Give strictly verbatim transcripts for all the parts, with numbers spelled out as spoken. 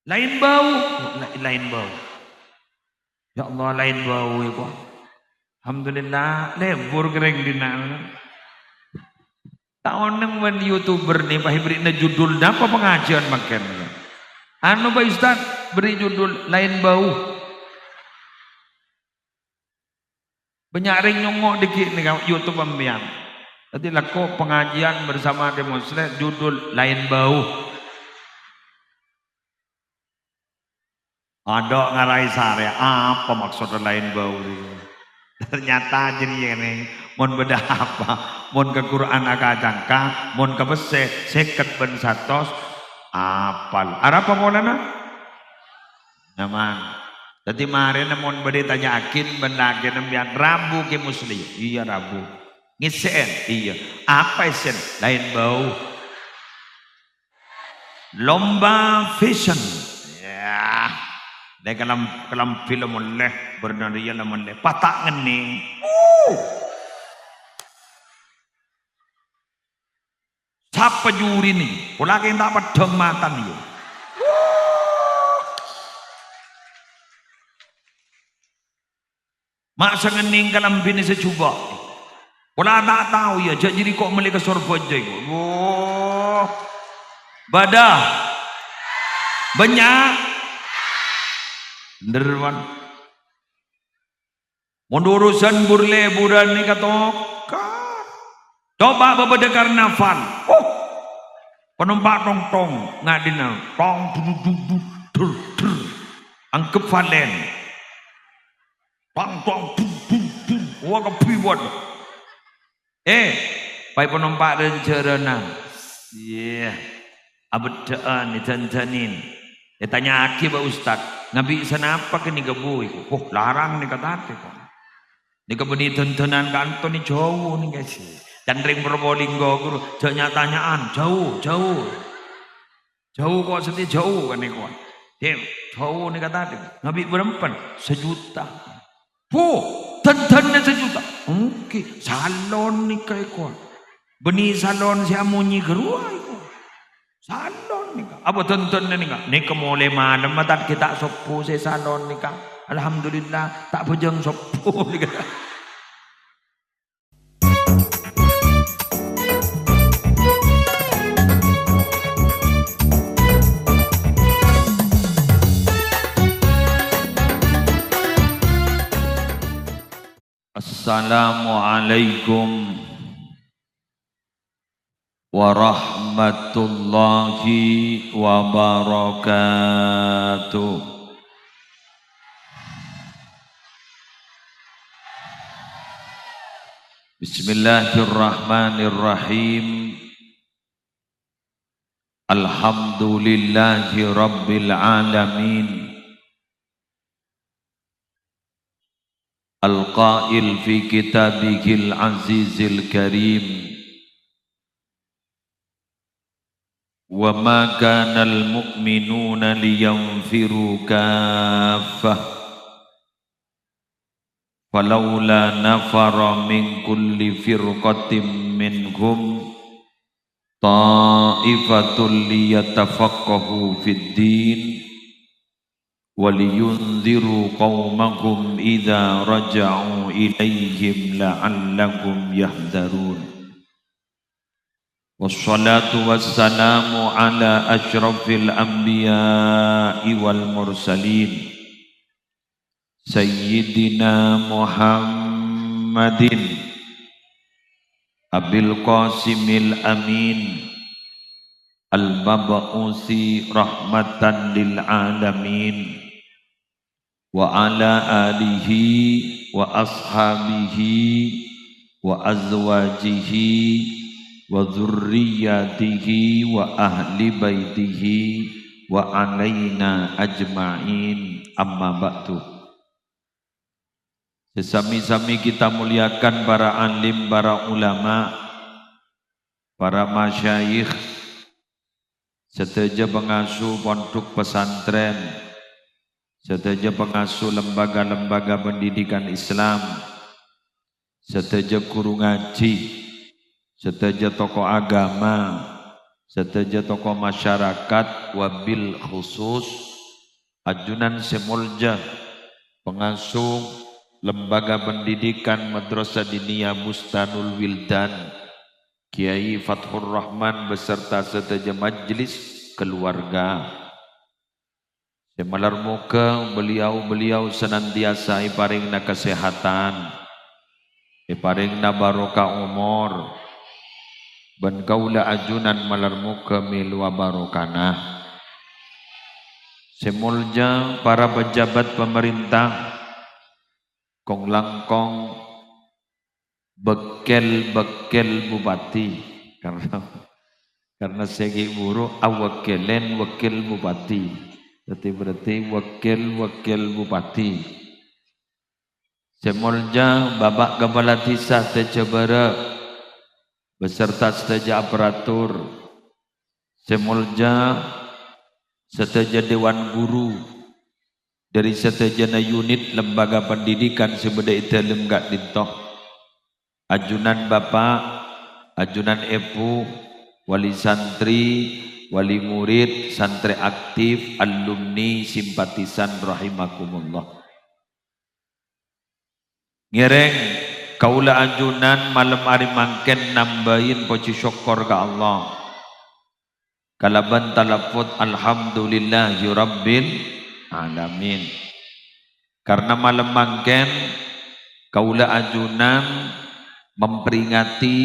Laèn bâu. La-, laèn bâu. Ya Allah, laèn bâu, ya, kok. Alhamdulillah, lebur kèrèng dinna'. Ta' onèng bân YouTuber nè, pas èberri'na judul napa pangajiân mangkèn. Anu, Pak Ustaz, berri' judul Laèn Bâu. Bânnya' rèng nyongngo' dhâggi' nèka YouTube sampèyan. Dhâddhi lako pengajian bersama Dè Musleh, judul Laèn Bâu. Adâ' ngarai sarè, apa maksodda laèn bâu rèya? Ternyata jârèya nèng, mon bâdâ apa? Mon ka Qur'an akacangka, mon ka pèssè, sèket bân satos, apal. Arapa polana? Nyaman. Dhâddhi marèna mon bâdâ ètanya'aghi bân lakèna sampèyan, "Rabu, Kè Musleh?" "Iyâ, Rabu." "Ngèssè'è?" "Iyâ." "Apa èssèna?" "Laèn bâu." Lomba fashion. Yâ. Lè kalem-, kalambhi la mellè, bârna rèya la mellè. Pata' ngennèng. Uh. Sapa jurina? Pola kèng ta' peddhâng matana, yâ. Uh. Ma' sè ngennèng kalambhina sè jhubâ'. Pola ta' tao, yâ, jâ' jârèya ko' mellè ka Sorbhâjâ, ko'. Wo. Bâdâ. Bânnya'. Bhender, Wan. Mon urusan bur-lèburân nèka tokar. Coba bâbâdâ karnaval. Oh. Panompa' tong-tong, nga'dinna. Tong, du, du, du, du, der, der. Angghep valen. Tong, tong, bung, bung, bung. Wah, kabbhi, wan. Eh, paè panompa' rèng-jhârânna. Iyâ. Abeddhâ'ân, èdhân-dhânin. Ètanya'aghi, "Pak Ustad, ngabi' sanapa kènè' ka bui?" "Oh, larang nèka tatè, ko'. Nèka bânnè dhân-dhânan kanto nè Jawa nèka sè. Can rèng Probolinggo, ghuru, jhâ' nya-tanya'an, Jawa, Jawa." Jawa ko' satèya Jawa kan nèko. Dek, Jawa nèka tatè. Ngabi' bârâmpan? Sajuta. Bu, dhân-dhânna sajuta. Èngghi, salon nèka èko. Bânnè salon sè amonyè ghâruwa èko. Salon nèka. Apa dhân-dhânna nèka? Nèka molè malem, matan ghi' ta' sobbhu sè salon nèka. Alhamdulillah, ta' bhâjâng sobbhu nèka. Assalamualaikum warahmatullahi wabarakatuh. Bismillahirrahmanirrahim. Alhamdulillahi rabbil alamin. Al-qail fi kitabihil azizil karim, "Wa ma kanal mu'minuna liyanfiru kaffah, falaula nafara min kulli firqatin minhum ta'ifatun liyatafaqqahu fid din, wa liyunziru qaumahum idza raja'u ilaihim la'allahum yahdzarun." Wassalatu wassalamu ala asyrafil anbiya'i wal mursalin, Sayyidina Muhammadin Abil Qasimil Amin, al-mab'usi rahmatan lil alamin, wa ala alihi wa ashabihi wa azwajihi wa dzurriyyatihi wa ahli baitihi wa alaina ajma'in, amma ba'du. Sè sami-sami kita muliakan para alim, para ulama, para masyayikh, sadhâjâ pangasuh pondhuk pesantren, sadhâjâ pangasuh lembaga-lembaga pendidikan Islam, sadhâjâ ghuru ngajhi, sadhâjâ tokoh agama, sadhâjâ tokoh masyarakat, wabil khusus Ajunan sè molja, pangasuh Lembaga Pendidikan Madrasah Diniyah Bustanul Wildan, Kiai Fathur Rahman beserta sadhâjâ majelis keluarga. Sè malar moghâ beliau-beliau senantiasa èparèngana kasèhadhân, èparèngana barokah omor, bân kaulâ ajunan malar moghâ mèlowa barokana. Sè molja para pejabat pamarènta, kong-langkong bâkkèl-bâkkèl bupati, karna, karna sè ghi' buru awèkkèlèn wèkkèl bupati. Dhâddhi, berarti wèkkèl-wèkkèl bupati. Sè molja Bapak Kepala Dhisa Tejabara beserta sadhâjâ aparatur. Sè molja sadhâjâ dewan guru dhâri sadhâjâna unit lembaga pendidikan sè bâdâ è dâlem ka'dinto. Ajunan Bapak, ajunan Èbhu, wali santri, wali murid, santri aktif, alumni, simpatisan rahimakumullah. Ngèrèng, kaulâ ajunan malem arè mangkèn nambâi pojhi sokkor ka Allah kalabân talaffuz, "Alhamdulillahirabbil alamin." Karna malem mangkèn kaulâ ajunan memperingati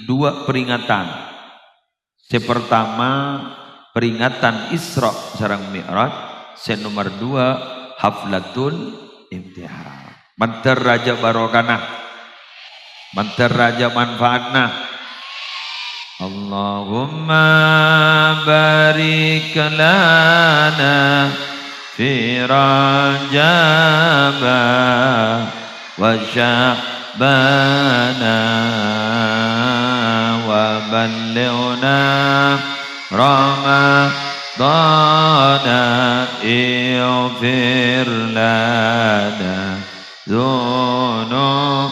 dua peringatan. Sè partama, peringatan Isra sareng Mi'raj. Sè nomer dua, Haflatul Imtihan. Mandhâr rajâ barokana. Mandhâr rajâ manfaatna. Allahumma barik lana fi Rajaba wa Sya'bana wa ballighna Ramadana, ighfir lana dzunubana.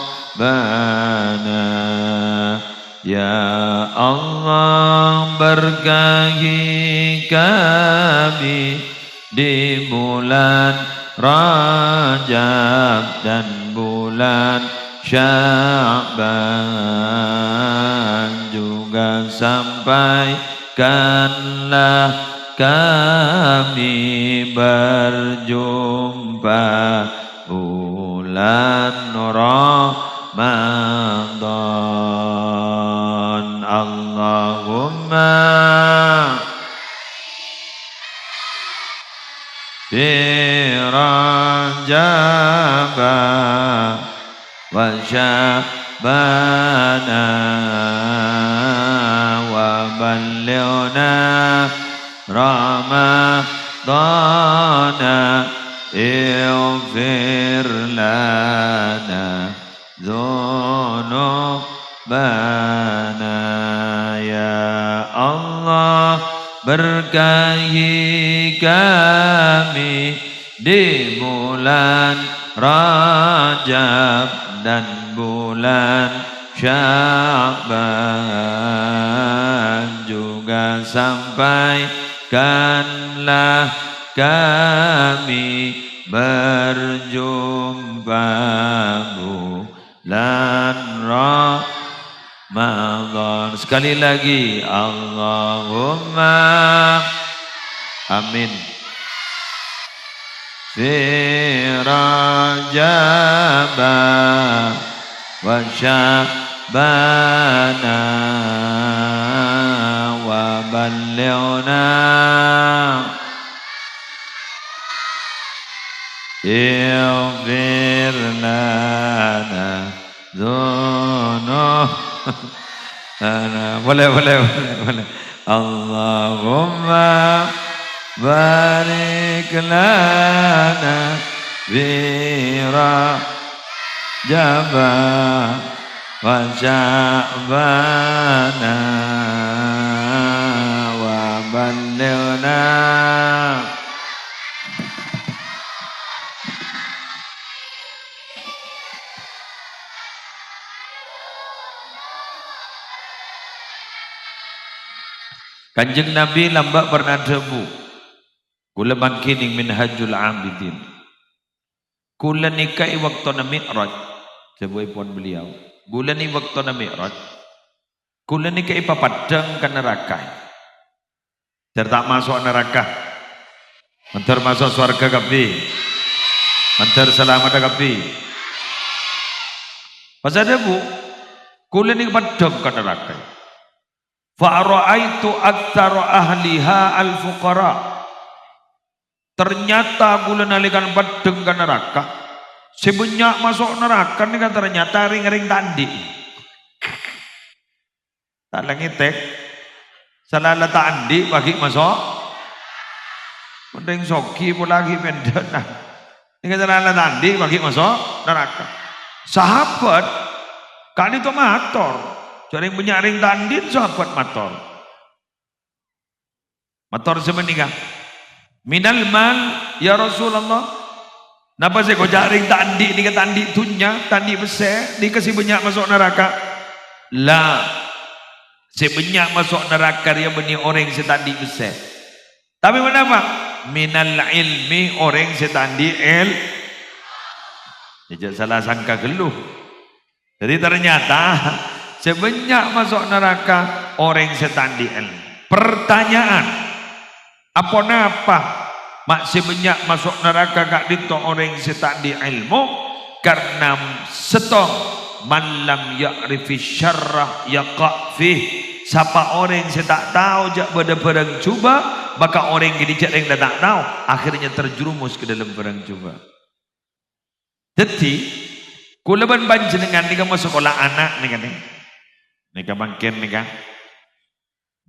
Ya Allah, berkahi kami di bulan Rajab dan bulan Sya'ban, juga sampaikanlah kami berjumpa bulan Ramadan. Allahumma fi Rajaba wa Sya'bana wa ballighna Ramadana, ighfir lana dzunubana. Ya Allah, berkahi kami di bulan Rajab dan bulan Sya'ban, juga sampaikanlah kami berjumpa bulan Ramadan. Sekali lagi, Allahumma amin. Fi Rajaba wa Sya'bana wa ballighna, ighfir lana dzunub-, boleh, boleh, boleh, boleh. Allahumma barik lana fi Rajaba wa Sya'bana wa ballighna. Kanjeng Nabi lambâ' pernah dhâbu, Kaulâ mangkèn neng Minhajul Abidin. Kaulâ nèka è bâktona Mi'raj, dhâbuèpon beliau. Kaulâ nèka è bâktona Mi'raj. Kaulâ nèka èpapeddhâng ka naraka. Mandhâr ta' maso' naraka. Mandhâr maso' sowarghâ kabbhi. Mandhâr salameddhâ kabbhi. Pas adhâbu, kaulâ nèka peddhâng ka naraka. "Fa ra'aitu aktsara ahliha al-fuqara." Ternyata kaulâ nalèkana peddhâng ka naraka, sè bânnya' maso' naraka nèka ternyata rèng-orèng ta' andi'. Ta' la ngètèk. Sala la ta' andi' paghi' maso'. Mending soghi pola ghi' pendhâna. Nèka sala la ta' andi' paghi' maso' naraka. Sahabat ka'dinto mator. Jhâ' rèng bânnya' rèng ta' andi' sahabat mator. Mator sè panèka, "Minal mal, ya Rasulullah." Napa sè èkoca' rèng ta' andi' nèka ta' andi' dhunnya, ta' andi' pèssè, nèka sè bânnya' maso' naraka? La, sè bânnya' maso' naraka rèya bânnè orèng sè ta' andi' pèssè. Tapè ponapa? Minal ilmi, orèng sè ta' andi' èl-, jhâ' sala sangka ghâllu. Jadi ternyata sè bânnya' maso' naraka orèng sè ta' andi' èlmo. Pertanyaan, aponapa ma' sè bânnya' maso' naraka ka'dinto orèng sè ta' andi' èlmo? Karna sèttong, "Man lam ya'rifis syarra yaqa' fih." Sapa orèng sè ta' tao jhâ' bâdâ bârâng jhubâ', maka orèng ghânèka jhâ' rèng ta' tao, akhirnya terjerumus ke dalam bârâng jhubâ'. Dhâddhi, kaulâ bân panjhennengngan nèka masakola ana' nèka, nè-, nèka mangkèn nèka.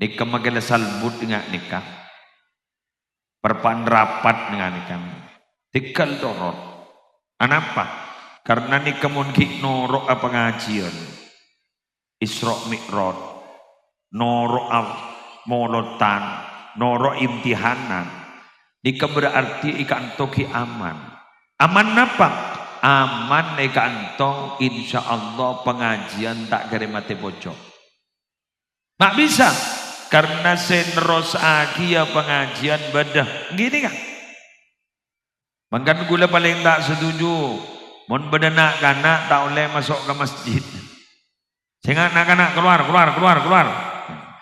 Nèka makè la salbut nga' nèka. Parpa'an rapat nga' nèka. Tèghâl torot. Anapa? Karna nèka mon ghi' noro'a pangajiyân. Isra' Mi'raj, noro'a molodhân, noro' imtihanan, nèka berarti è ka'anto ghi' aman. Aman napa? Aman è ka'anto, insyaallah, pangajiyân ta' kèra matè pojhâ'. Ma' bisa, karna sè nerrossaghi ya pangajiyân bâdâ. Ngghi nèka. Mangkana kaulâ palèng ta' setuju mon bâdâ na'-kana' ta' ollè maso' ka masjid. Sènga' na'-kana', "Keluar, keluar, keluar, keluar!"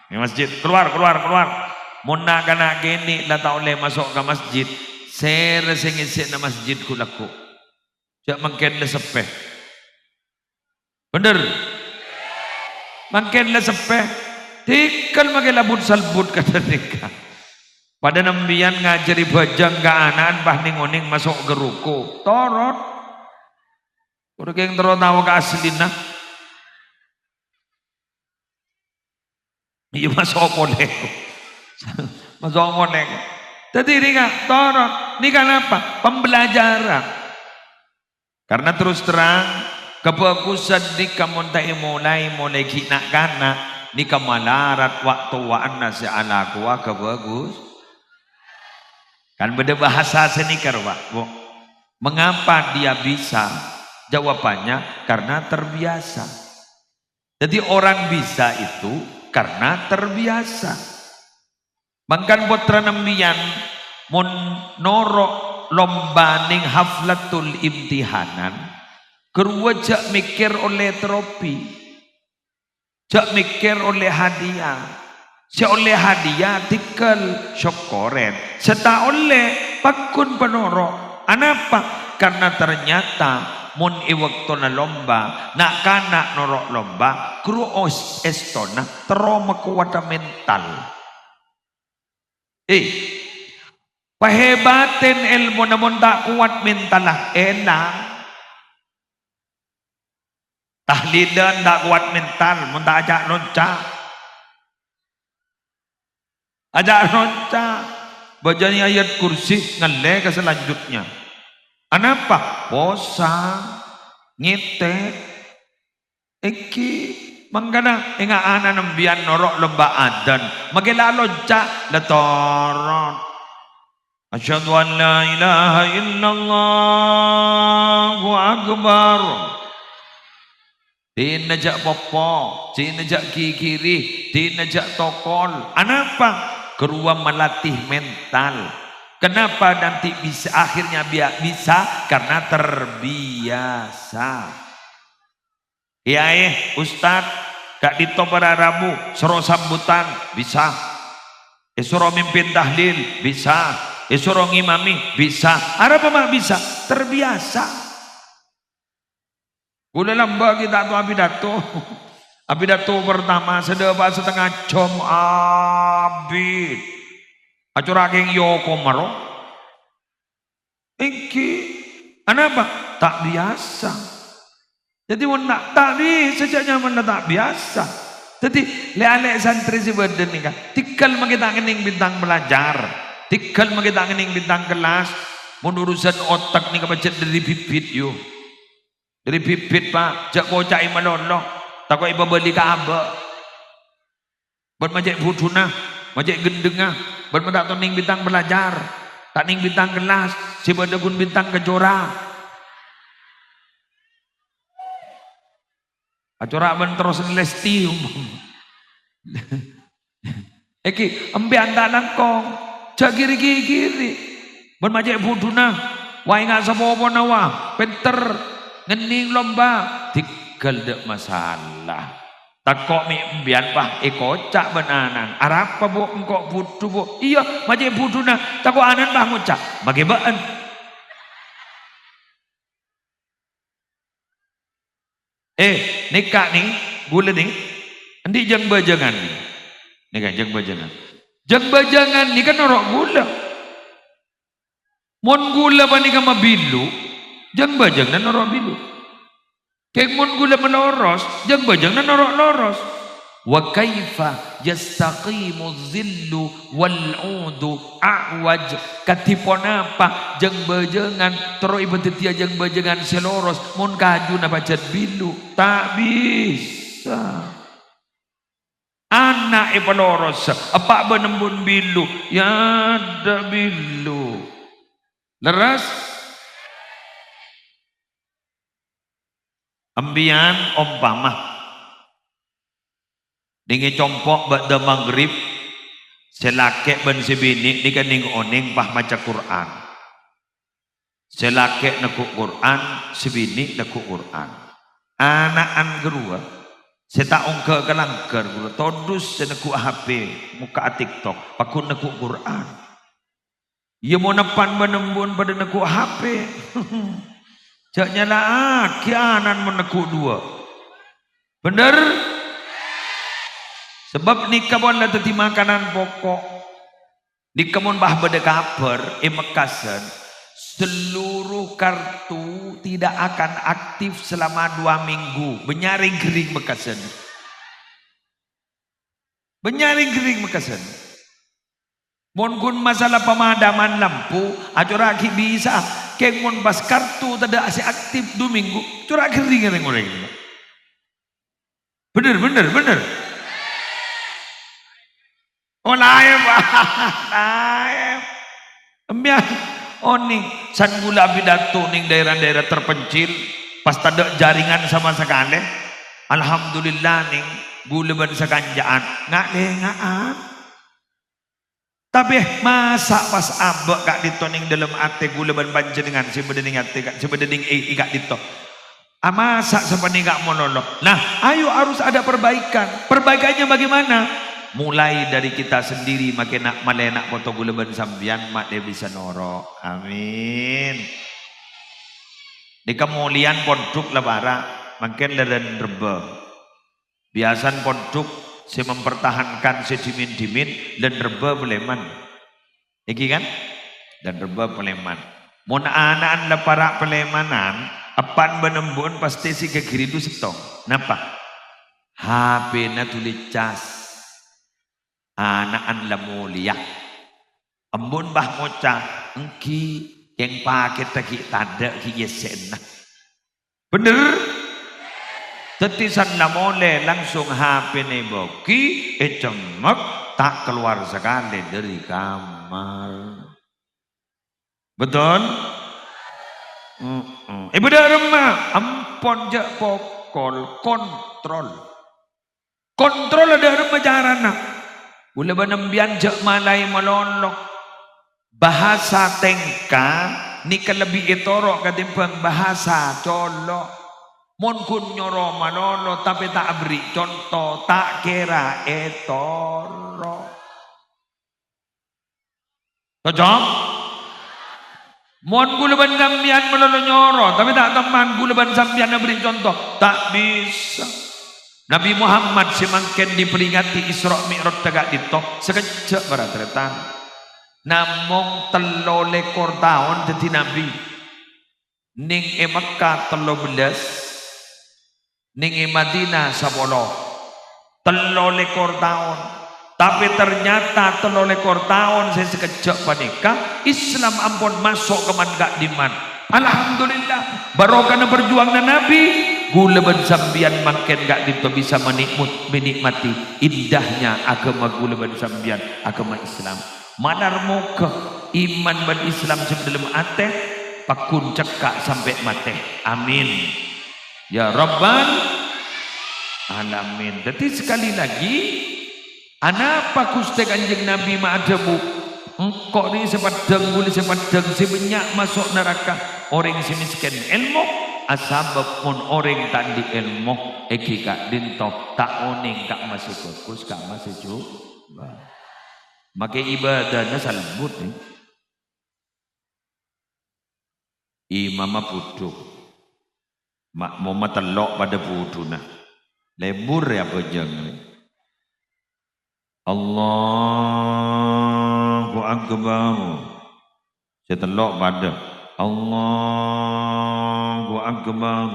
È masjid, "Keluar, keluar, keluar!" Mon na'-kana' kènè' la ta' ollè maso' ka masjid, sèra sè ngèssèna masjid ghu-lagghu'? Jhâ' mangkèn la seppè. Bhender? Mangkèn la seppè. Tèghâl makè labut-salbut kadhâ' nèka. Padâ nambiyân ngajhâri bhâjâng ka ana'na pas nèng-onèng maso' ka ruko. Torot. Orèng terro tao ka aslina. Iyâ, maso' polè. Maso' polè. Dhâddhi, nèka, torot. Nèka napa? Pembelajaran. Karna terros terrang, kabhâghusân nèka mon ta' èmolaè molaè ghi' na'-kana', nèka malarat wa'-towa'anna sè alakowa kabhâghus-, Kan bâdâ bahasa sè nèka, Pak, Bu. Mengapa dia bisa? Jawabannya, karena terbiasa. Jadi, orang bisa itu karena terbiasa. Mangkana pottrana mbiyan mon noro' lomba neng haflatul imtihanan, ghâruwa jhâ' mèkkèr ollè tropi. Jhâ' mèkkèr ollè hadiah. Sè ollè hadiah tèghâl, sokkorè. Sè ta' ollè, pagghun panoro'. Anapa? Karna ternyata mon è bâktona lomba, na'-kana' noro' lomba, ghâruwa os-, èstona terro makowata mental. Eh, pahèbatèn èlmona mon ta' kowat mentalla, èlang. Tahlilan ta' kowat mental, mon ta' aca' lonca'. Aca' lonca'. Bâca'aghi ayat kursi, ngallè ka selanjutnya. Anapa? Posang, ngètè'. Èngghi, mangkana ènga' ana'na mbiyan noro' lomba adzan. Makè la lonca', la toron. Asyhadu an la ilaha illallah, Allahu Akbar. Dinna jhâ' poppo, dinna jhâ' ghighiri, dinna jhâ' tokol. Anapa? Ghâruwa malatih mental. Kenapa nanti bisa, akhirnya bia-, bisa? Karena terbiasa. Kiai, ustad, ka'dinto para rabu, soro sambutan, bisa. Èsoro mimpin tahlil, bisa. Èsoro ngimami, bisa. Arapa ma' bisa? Terbiasa. Kaulâ lambâ' ghi' ta' tao apidato. Apidato pertama, sè dâpa' satengnga jhâm abit. Acora'aghi yoko maro. Èngghi. Anapa? Ta' biyasa. Dhâddhi, mon ta', ta' bisa, jhâ' nyamana ta' biyasa. Dhâddhi, lè'-alè' santrè sè bâdâ nèka, tèngghâl makè ta' ngennèng bintang pelajar. Tèngghâl makè ta' ngennèng bintang kelas. Mon urusan otak nèka pajhât dhâri bibit, yu. Dhâri bibit, Pa', jhâ' koca'è malolo, tako' èpabâli ka abâ'. Bân ma' cè' budhuna, ma' cè' ghendhengnga, bân ma' ta' tao neng bintang pelajar, ta' neng bintang kelas, sè bâdâ ghun bintang kacora. Kacora bân terros Lesti, umpama. Èngghi, empèyan ta' langkong, jhâ' ghiri-ghiri. Bân ma' cè' budhuna, wa enga' sapopona, wa, pènter, ngennèng lomba, tèngghâl, ta' masalah. Tako' mè' empèyan, Pa', èkoca' bân ana'na. "Arapa, Bu', engko' budhu, Bu'?" "Iyâ, ma' cè' budhuna, tako' ana'na, Pa', ngoca', 'Maghi bâ'ân.'" Eh, nèka nè, ghulâ nè, andi' jâng-bâjângan nè. Nèka jâng-bâjângan. Jâng-bâjângan nèka noro' ghulâ. Mon ghulâ panèka mabilu, jâng-bâjânganna noro' bilu. Kèng mon ghulâ maloros, jâng-bâjânganna noro' loros. "Wa kaifa yastaqimu dhillu wal 'udu a'waj?" Kadhi ponapa jâng-bâjângan terro èpadhâddhiyâ jâng-bâjângan sè loros, mon kajuna pajhât bilu? Ta' bisa. Ana' èpaloros, eppa' bân embu'na bilu, yâ dâ' bilu. Lerres? Empèyan ompama nèngè compo' bâdâ maghrib, sè lakè' bân sè binè' nèka nèng-onèng pas maca Qur'an. Sè lakè' neggu' Qur'an, sè binè' neggu' Qur'an. Ana'na ghâruwa sè ta' ongghâ ka langghâr ghâruwa todus sè neggu' H P, mokka'a TikTok, pagghun neggu' Qur'an. Iyâ, mon eppan bân embu'na padâ neggu' H P. Jhâ' nyala'aghi ana'na mon neggu' duwâ'. Bhender? Sabâb nèka pon la dhâddhi makanan poko'. Nèka mon pas bâdâ kabhâr è Mekkasân, seluruh kartu tidak akan aktif selama dua minggu. Bânnya' rèng-ghâring Mekkasân. Bânnya' rèng-ghâring Mekkasân. Mon ghun masalah pemadaman lampu, acora'aghi bisa'a. Kèng mon pas kartu tadâ' sè aktif du minggu, cora' ghâring rèng-orèng. Bhender, bhender, bhender. Oh, laèn, Pak. Laèn. Empèyan, onèng, san ghulâ apidato neng daerah-daerah terpencil, pas tadâ' jaringan sama sakalè. Alhamdulillah, neng, ghulâ bân sakanca'an nga'-lènga'an. Tapè, masa' pas abâ' ka'dinto neng dâlem atè ghulâ bân panjhennengngan sè bâdâ neng atè ka-, sè bâdâ neng è, è ka'dinto? A, masa' sapanèka malolo? Nah, ayo harus ada perbaikan. Perbaikannya bagaimana? Mulai dari kita sendiri, makè na', malè na' poto ghulâ bân sampèyan, ma' dâ' bisa noro'. Amin. Nèka molèyan pondhuk la para', mangkèn la dân rebbhâ. Biyasana pondhuk sè mempertahankan sè dhimèn-dhimèn, dân rebbhâ palèman. Èngghi kan? Dân rebbhâ palèman. Mon ana'na la para' palèmanan, eppan bân embu'na pastè sè èghâghiri du sèttong. Napa? H P-na dhuli cas. Ana'na la molèya. Embu'na bâ ngoca', "Èngghi, kèng pakètta ghi' tadâ' ghi' èssèna." Bhender? Dhâddhi san la molè langsung H P-na èbâghi, ècemmek, ta' kalowar sakalè dâri kamar. Betul? Heeh. È, bâdâ remma, ampon jhâ' pokol, kontrol. Kontrol dâ' remma carana. Ghulâ bân sampèyan jhâ' malaè malolo. Bahasa tèngka nèka lebbi ètoro' katèmbhâng bahasa colo'. Mon ghun nyoro malolo, tapè ta' aberri' conto, ta' kèra ètoro'. Cocok? Mon kaulâ bân sampèyan malolo nyoro, tapè ta' temman kaulâ bân sampèyan aberri' conto, ta' bisa. Nabi Muhammad sè mangkèn èperingati Isra Mi'raj ka'dinto, sakejjhâ' para tarètan. Namong tello lèkor taon dhâddhi nabi. Nèng è Mekkah tello bellâs, nèng è Madinah sapolo. Tello lèkor taon. Tapè ternyata tello lèkor taon sè sakejjhâ' panèka, Islam ampon maso' ka man-ka'dimman. Alhamdulillah, barokana parjuwanganna Nabi, kaulâ bân sampèyan mangkèn ka'dinto bisa manikmut-, menikmati indahnya agama kaulâ bân sampèyan, agama Islam. Malar moghâ iman bân Islam sè dâlem atè pagghun cekka' sampè' matè. Amin. Ya Rabbal Alamin. Dhâddhi, sekali lagi, anapa Ghustè Kanjeng Nabi ma' adhâbu, "Engko' rè sè peddhâng, kaulâ sè peddhâng, sè bânnya' maso' naraka orèng sè mèskèn èlmo, asabâb mon orèng ta' andi' èlmo, èngghi ka'dinto ta' onèng ka' ma' sè bhâghus, ka' ma' sè jhubâ'." Makè ibadana salbut, eh. Imamma budhu. Makmumma tello' padâ budhuna. Lebur ya abhâjâng. Allahu Akbar. Sè tello' padâ. Allahu Akbar.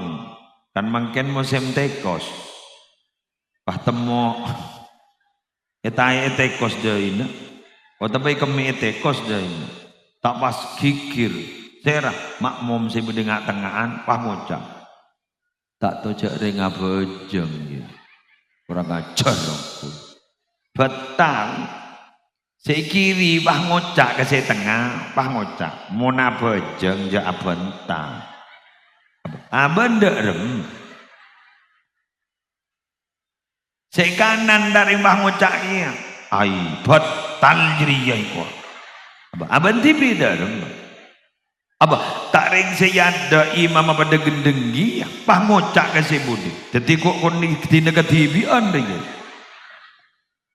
Kan mangkèn mosèm tèkos. Pas temmo'. Ètaè'è tèkos dâina. Otabâ èkemmè'è tèkos dâina. Ta' pas ghighir. Sèra makmum sè bâdâ nga'-tengnga'an, pas ngoca', "Ta' tojjhâ' rèng abhâjâng, yâ. Kurang ajar, onggu." Bhâtal. Sè kiri pas ngoca' ka sè tengnga, pas ngoca', "Mon abhâjâng, jhâ' abhânta." Abhân dâ'remma. Sè kanan dâri pas ngoca' kèya, "Ai, bhâtal jârèya èko." Abhân dhibi' dâ'remma. Abâ, ta' rèng sè èadâ' imamma padâ ghendheng kèya, pas ngoca' ka sè budi. Dhâddhi ko-, kon-, dina kadhibi'ân rèya.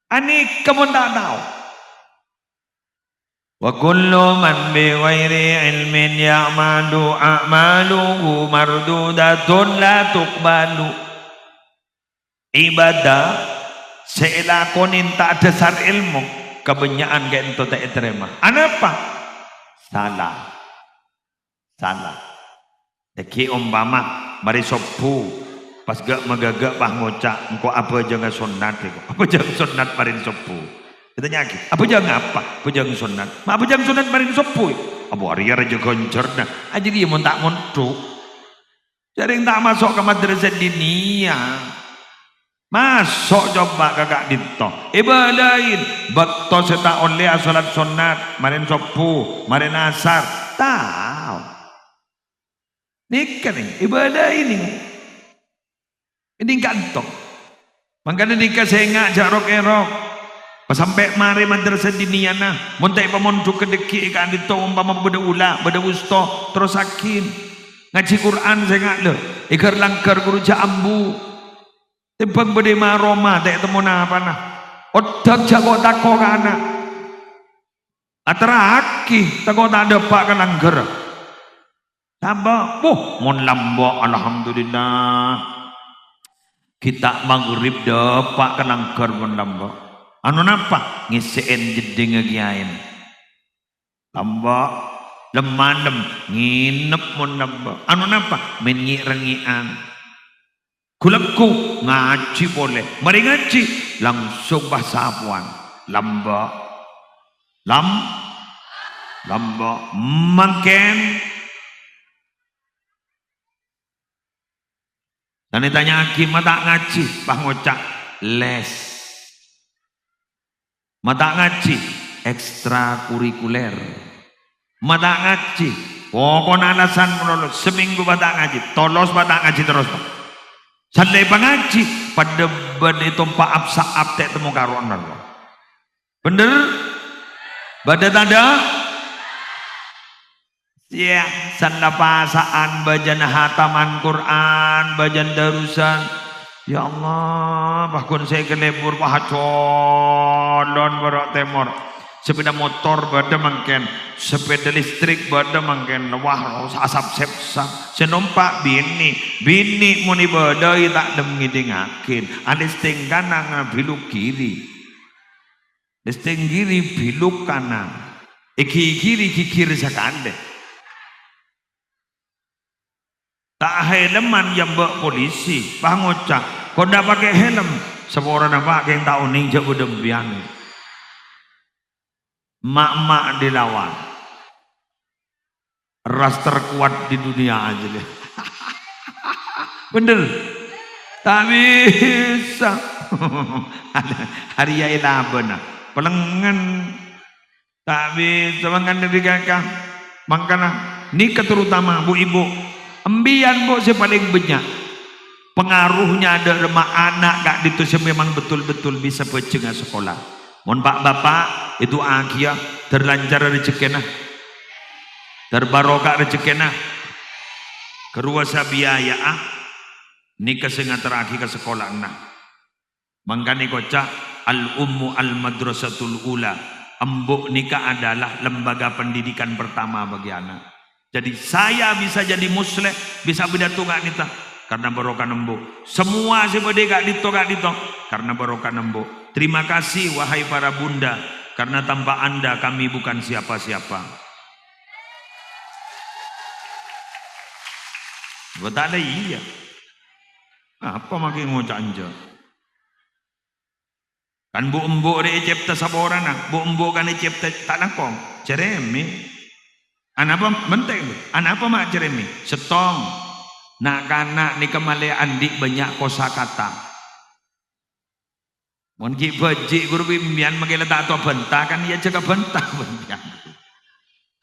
Anèka mon ta' tao. "Wa kullu man bi ghairi ilmin ya'malu a'maluhu mardudatun la tuqbalu." Ibadah sè èlakonè ta' adhâsar èlmo, kabânnya'an ka'dinto ta' ètarèma. Anapa? Sala. Sala. Dhâggi' ompama, marè sobbhu, pas ghâ'-maghâghâ' pas ngoca', "Engko' abhâjângnga sonnat, èko. Abhâjâng sonnat marèn sobbhu." Ètanya'aghi, "Abhâjâng apa?" "Abhâjâng sonnat." "Ma' abhâjâng sonnat marèn sobbhu, yâ?" "Abâ, arèya rajâ ghânjhârânna." Ajâ rèya mon ta' mondhuk. Jhârèng ta' maso' ka madrasah diniyah. Maso' coba ka ka'dinto. Èbâlâi bâkto sè ta' ollè asolat sonnat, marèn sobbhu, marèn asar. Tao. Nèka nè, èbâlâi nè. Nèng ka'dinto. Mangkana nèka sènga' jhâ' rok-èrok. Pasampè' marè madrasah diniyana, mon ta' èpamondhuk ka dhâggi' è ka'dinto ompama bâdâ ula, bâdâ wusto, terrossaghi. Ngajhi Qur'an sènga' lè, èghâr-langghâr ghuru jhâ' ambu. Tèmbhâng bâdâ è ma-roma ta' ètemmo napana. Oddhâk jhâ' ko'-tako' ka ana'. Aterraghi, tako' ta' dâpa' ka langghâr. Lambâ', wuh, mon lambâ', alhamdulillah. Ghi' ta' maghrib dâpa' ka langghâr mon lambâ'. Ano napa? Ngèssè'è jeddhingnga kèyaèna. Lambâ', lem-malem, ngènep mon lambâ'. Ano napa? Mèn ngè'-rengngè'an. Ghu-lagghu, ngajhi polè. Marè ngajhi, langsung pas sapowan. Lambâ'. Lam-, lambâ'. Mangkèn. Sè ètanya'aghi, "Ma' ta' ngajhi?" Pas ngoca', "Les." Ma' ta' ngajhi, ekstrakurikuler. Ma' ta' ngajhi, pokona alasan malolo, samènggu ma' ta' ngajhi, tolos ma' ta' ngajhi terros, Pak. Sallè pangajhi, padâ bâdâ è tompa' ap-sa'ap ta' ètemmo karo'na, Pak. Bhender? Bâdâ tadâ'? Iyâ, san la pasa'an bâjâna hataman Qur'an, bâjâna darusan. Ya Allah, pas ghun sè kalèbur, pas colon bârâ' tèmor. Sepeda motor bâdâ mangkèn, sepeda listrik bâdâ mangkèn, wah, asap sepsa. Sè nompa' binè, binè mon èbâdâi ta' dem ngèdingngaghi, alèstèng kanan biluk kiri. Lèstèng kiri biluk kanan, èghighiri ghighir sakalè. Ta' helman èyambâ' polisi, pas ngoca', "Kok ndak pakai helm?" Saporana, "Pak, kèng ta' onèng jhâ' bâdâ empèyan." Ma'-emma' dilawan. Ras terkuat di dunia aja deh. Bener. Ta' bisa. Arèya èlabâna. Pelengngen. Ta' bisa mangkana dikaka. Mangkana nèka terutama bu-ibu. Empèyan, Bu, sè palèng bânnya'. Pengaruhnya dâ' remma ana' ka'dinto sè memang betul-betul bisa bhâjângnga sakola. Mon pa'-bapa', èdu'aaghiyâ, dâr lancar rejekkèna. Dâr barokah rejekkèna. Ghâruwa sabiaya'a, nèka sè ngaterraghi ka sakola'anna. Mangkana èkoca', "Al-ummu al-madrasatul ula." Embu' nèka adalah lembaga pendidikan pertama bagi anak. Jadi, saya bisa jadi musleh, bisa pidato ka'dinto, karena barokah embu'. Semua sè bâdâ ka'dinto, ka'dinto, karena barokah embu'. Terima kasih, wahai para bunda, karena tanpa Anda kami bukan siapa-siapa. Betul, iya. Apa makin ngoca' enja'? Kan bu'-embu' rè ècèpta saporana, bu'-embu' kan ècèpta ta' langkong. Jeremè. Anapa mentèng? Anapa ma' jeremè? Sèttong. Na'-kana' nèka malè andi' bânnya' kosakata. Mon ghi' bhâji' ghuru bimbingan mangkèla ta' tao bânta, kan iyâ jhâ' ka bânta bimbingan.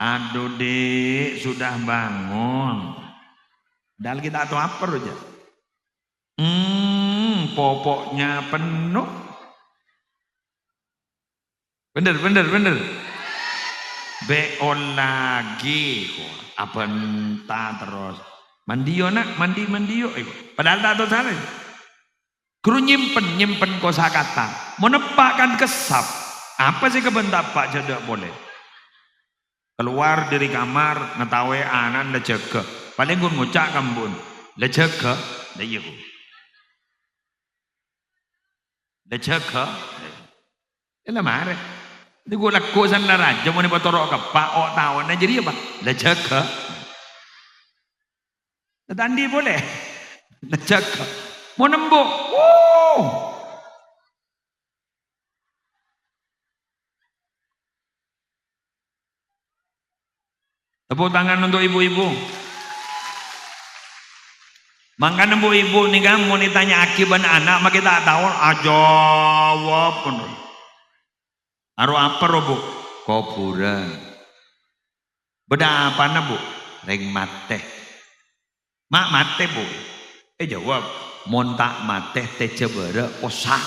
Aduh, Dik, sudah bangun. Padahal ghi' ta' tao apa roja. Hmm, popoknya penuh. Bener, bener, bener. Be' ollaghi, kok abânta terros. Mandiyo, Nak, mandi, mandiyo, eh. Padahal ta' tao salè. Ghuru nyimpen, nyimpen kosakata. Mon eppa' kan kessap. Apa sè èkabânta eppa' jhâ' dâ' polè? Keluar dari kamar, ngataowè ana'na la jâgâ. Palèng ghun ngoca' ka embu'na, "La jâgâ?" La iyâ, Bu. "La jâgâ?" Ella marè. Lagghu'-lagghu' san la rajâ mon èpatoro' ka eppa', o' taona jârèya, Pa'. "La jâgâ?" La ta' andi' polè. La jâgâ. Mon embu', wuh! Tepuk tangan untuk ibu-ibu. Mangkana bu-ibu nèka mon ètanya'aghi bân ana' makè ta' tao, ajâwâb, bener. Aro apa, ro, Bu? Kobhurân. Bâdâ apana, Bu? Rèng matè. Ma' matè, Bu? Èjâwâb, "Mon ta' matè, tèjhâ bârâ' possa."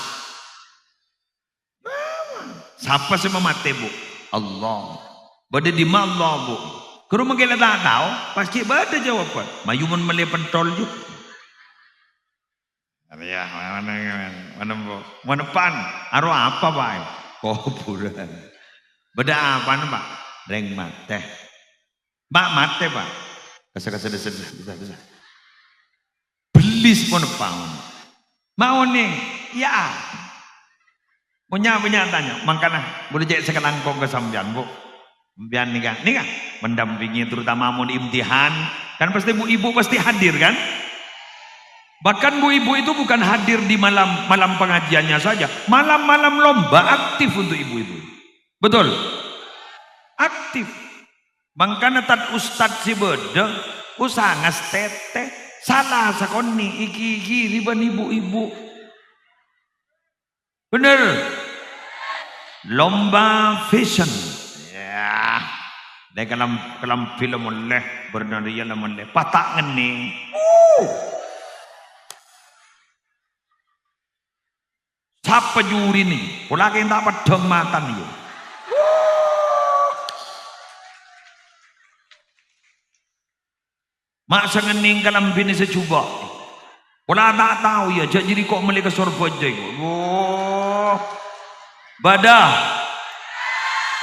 Sapa sè mamatè, Bu? Allah. Bâdâ è dimma Allah, Bu? Ghuru mangkèla ta' tao, pas ghi' bâdâ jâwâbhân. Mayu mon mellè pentol, ju. Arèya, mana, mana, mana, Bu? Mana pan? Aro apa, Pak? Kobhurân. Bâdâ apana, Pak? Rèng matè. Pak, matè, Pak. Kasa, kasa, kasa, kasa, kasa. Bellis mon eppa'. Ma' onèng, iyâ. Mon nya-, mon nya-tanya, mangkana, bhuru cè' sakalangkong ka sampèyan, Bu. Sampèyan nèka, nèka, mendampingi terutama mon imtihan, kan pasti bu-ibu pasti hadir, kan? Bahkan bu-ibu itu bukan hadir di malam, malam pengajiannya saja, malam-malam lomba aktif untuk ibu-ibu. Betul? Aktif. Mangkana tad-ustad sè bâdâ, usaha ngastètè, sala sakonè' èghighiri bân ibu-ibu. Bener? Lomba fashion. Yâ. Lè kalam-, kalambhi la mellè, bârna rèya la mellè. Pata' ngennèng. Uh. Sapa jurina? Pola kèng ta' peddhâng matana, yâ. Wuh. Ma' sangennèng kalambhina sajhubâ'. Pola ta' tao, yâ, jhâ' jârèya ko' mellè ka Sorbhâjâ, èko. Wah. Bâdâ.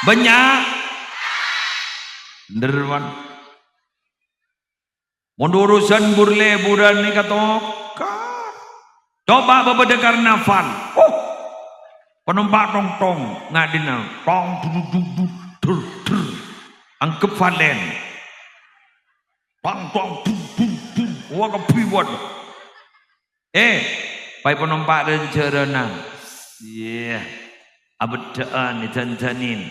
Bânnya'. Bhender, Wan. Mon urusan bur-lèburân nèka tokar. Coba bâbâdâ karnaval. Oh. Panompa' tong-tong, ngâdhina. Tong, du, du, du, du, der, der. Angghep valen. Tong, tong, dum, dum, dum. Wah, kabbhi, Wan. Eh, paè panompa' rèng-jhârânna. Iyâ. Abheddhâ'ân, èdhân-dhânin.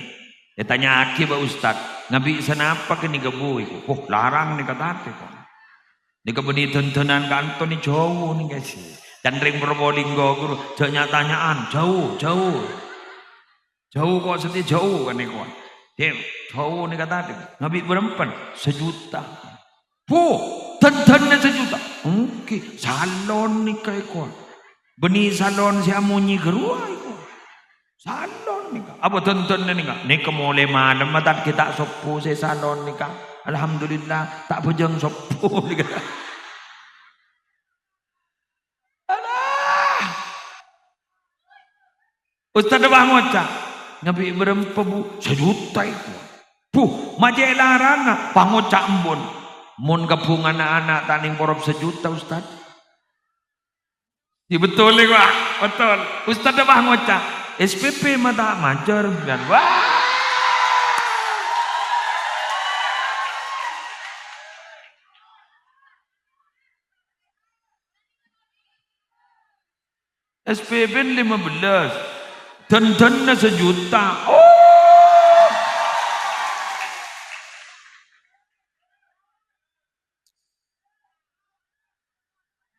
Ètanya'aghi, "Bâ' Ustad, ngabi' sanapa kènè' ghâbây?" Wah, larang nèka tatè, kok. Nèka bânnè dhân-dhânan kanto nè Jawa nèka sè. Can rèng Probolinggo, ghuru, jhâ' nya-tanya'an, jhâu, jhâu. Jhâu kok, satèya jhâu kan nèko. Dèm, jhâu nèka tatè. Ngabi' bârâmpan? Sajuta. Buh, dhân-dhânna sajuta. Èngghi, salon nèka èko. Bânnè salon sè amonyè ghâruwa èko. Salon nèka. Apa dhân-dhânna nèka? Nèka molè malem, matan ghi' ta' sobbhu sè salon nèka. Alhamdulillah, ta' bhâjâng sobbhu nèka. Alah. Ustad pas ngoca', "Ngabi' bârâmpa, Bu?" "Sajuta èko." "Buh, ma' cè' larangnga." Pas ngoca' embun, "Mon kabhungana ana' ta' nèng porop sajuta, Ustad." Iyâ, betul, Pak. Betul. Ustad pas ngoca', "S P P ma' ta' majâr." Wah. S P P lima belas. Dhân-dhânna sajuta. Oh!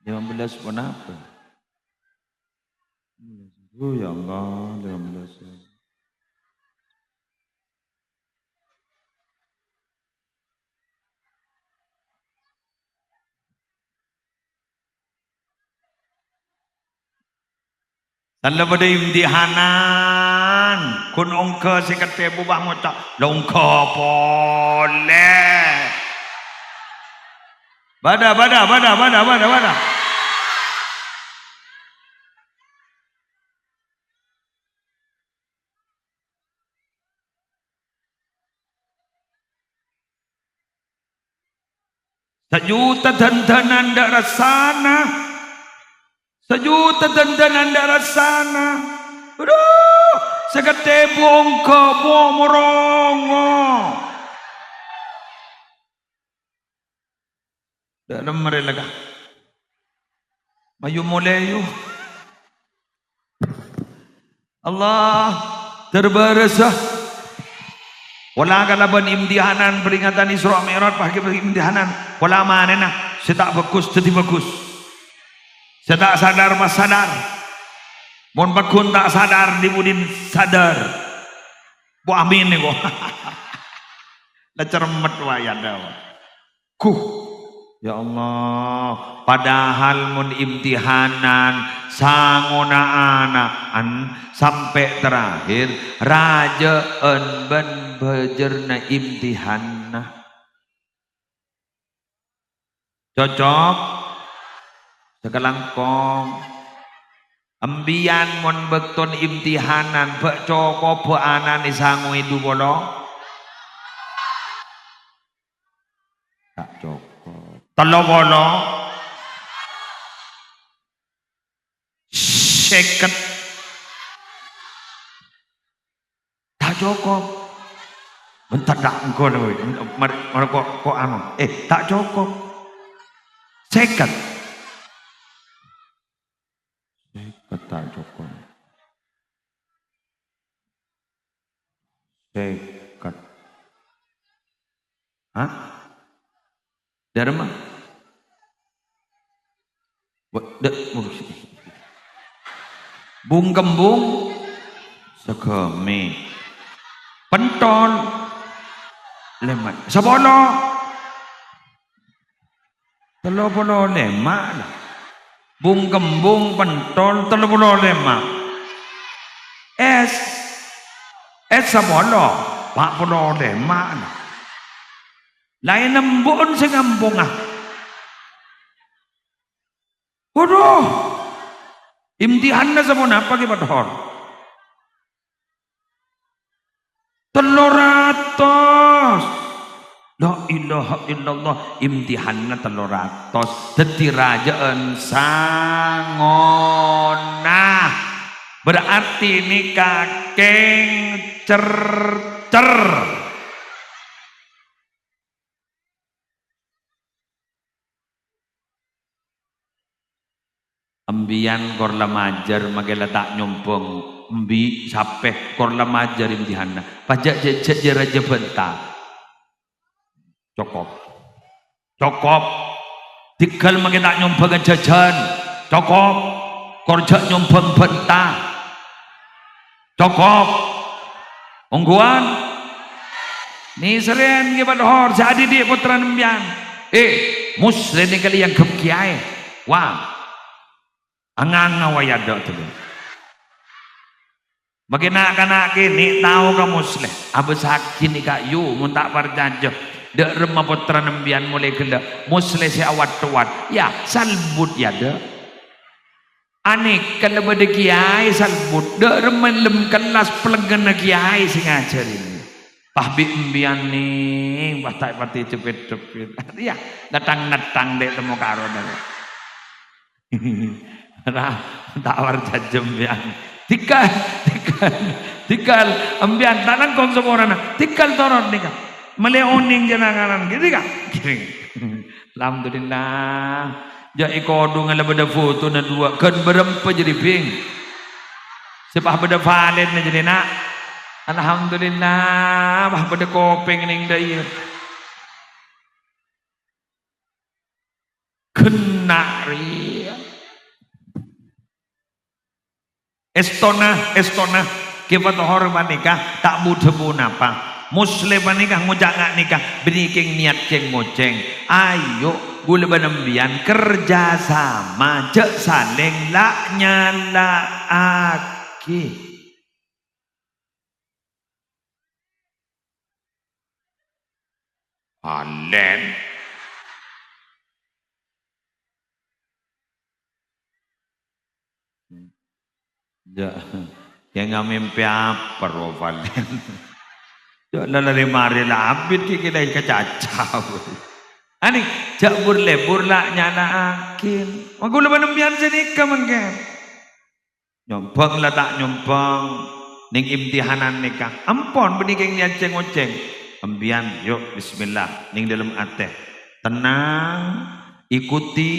Lima belas ponapa? Oh, ya Allah, lima belas. Tella bâdâ imtihanan, ghun ongghâ sèket èbu, pas ngoca', "La ongghâ polè." Bâdâ, bâdâ, bâdâ, bâdâ, bâdâ, bâdâ. Sajuta dhân-dhânan dâ' rassana. Sajuta dhân-dhânan dâ' rassana. Adhu, sèket èbu ongghâ, bu, morongo. Dâlem marè la, Ka'. Mayu molè, yu. Allah, dârbârâsa. Pola kalabân imtihanan, peringatan Isra Mi'raj, pas imtihanan. Pola manèna, sè ta' bhâghus dhâddhi bhâghus. Sè ta' sadar pas sadar. Mon pagghun ta' sadar, dhi-budhina sadar. Bu, amin nèko. La cermet wayadda. Guh, ya Allah, padahal mon imtihanan sangona ana'an sampè' terakhir, rajâ'ân bân bhâjârna imtihanna. Cocok? Sakalangkong. Embiyan mon bâktona imtihanan, bâ' cokobhâ ana'na sangoè dhu polo? Ta' cokop. Tello polo? Sèket. Ta' cokop. Bentar, ta' engko' lho. Mar-, mar-, kok, kok anu. Eh, ta' cokop. Sèket. Sèket ta' cokop. Sèket. Hah? Dâremma? Wa-, dâ-, bung-kembung saghâmè. Pentol lèma'. Sapolo. Tello polo lèma', la. Bung-kembung pentol tello polo lèma'. Ès. Ès sapolo, pa' polo lèma', la. Laèn embu'en sè ngamponga. Waduh. Imtihanna saponapa, Kè Pathor? Tello ratos. La ilaha illallah, imtihanna tello ratos. Dhâddhi rajâ'ân sangona. Berarti nèka kèng cer-cer. Embiyan kor la majâr, makè la ta' nyombhâng. Embi', sapè, kor la majâr imtihanna. Pajhât jhâ'-jhâ' jâ-rajâ bhânta. Cokop. Cokop. Dhigghâl makè ta' nyombhâng jhâjhân. Cokop. Kor jhâ' nyombhâng bhânta. Cokop. Ongghuwân. Nèserrèn Kè Pathor, sè adhidhi' pottrana embiyan. Eh, Muslè nèka la èangghep kèyaè. Wah. Anganga wayadda' dulu. Makè na'-kana' kènè' tao ka Muslè. Abâssaghi nèka, yu, mon ta' parcajâ. Dâ' remma pottrana embiyan molaè ghellâ'. Muslè sè awat-towat. Ya, salbut yâ, dâ'. Anèka la bâdâ kèyaè salbut, dâ' remma lem kellas plengngana kèyaè sè ngajhâri. Pas bi' embiyan nèng, pas ta' patè jepit-jepit. Iyâ, nettang-nettang dâ' temmo karona. Ra, ta' parcajâ embiyan. Dhigghâl, dhigghâl, dhigghâl. Embiyan ta' langkong saporana. Dhigghâl toron nèka. Mèlè onèng jhâ' nanganan. Gini, Kak. Alhamdulillah. Jhâ' èkodhunga la bâdâ fotona duwâ', ghân bârâmpa jârèya, Bhing? Sè pas bâdâ valènna jârèya, Na'. Alhamdulillah, pas bâdâ kopèng nèng dâ' iyâ. Ghenna' rèya. Èstona, èstona, Kè Pathor panèka ta' bu-dhâbu napa. Muslè panèka ngoca' nga' nèka, bânnè kèng niyat cèng-ngocèng. Ayo, ghulâ bân embiyan kerja sama, jhâ' salèng la'-nyala'aghi. Alen. Jhâ', kèng ngamèmpè apa rowa Valen? Jhâ' la lari mari la abit kè kèra kacaca. Anè, jhâ' bur-lebur la' nyala'aghin. Mangghulâ bân embiyan sè nèka mangkèn. Nyombhâng la ta' nyombhâng nèng imtihanan nèka. Ampon bânnè kèng niyat cèng-ngocèng. Embiyan, yu, bismillah, nèng dâlem atè. Tenang, ikuti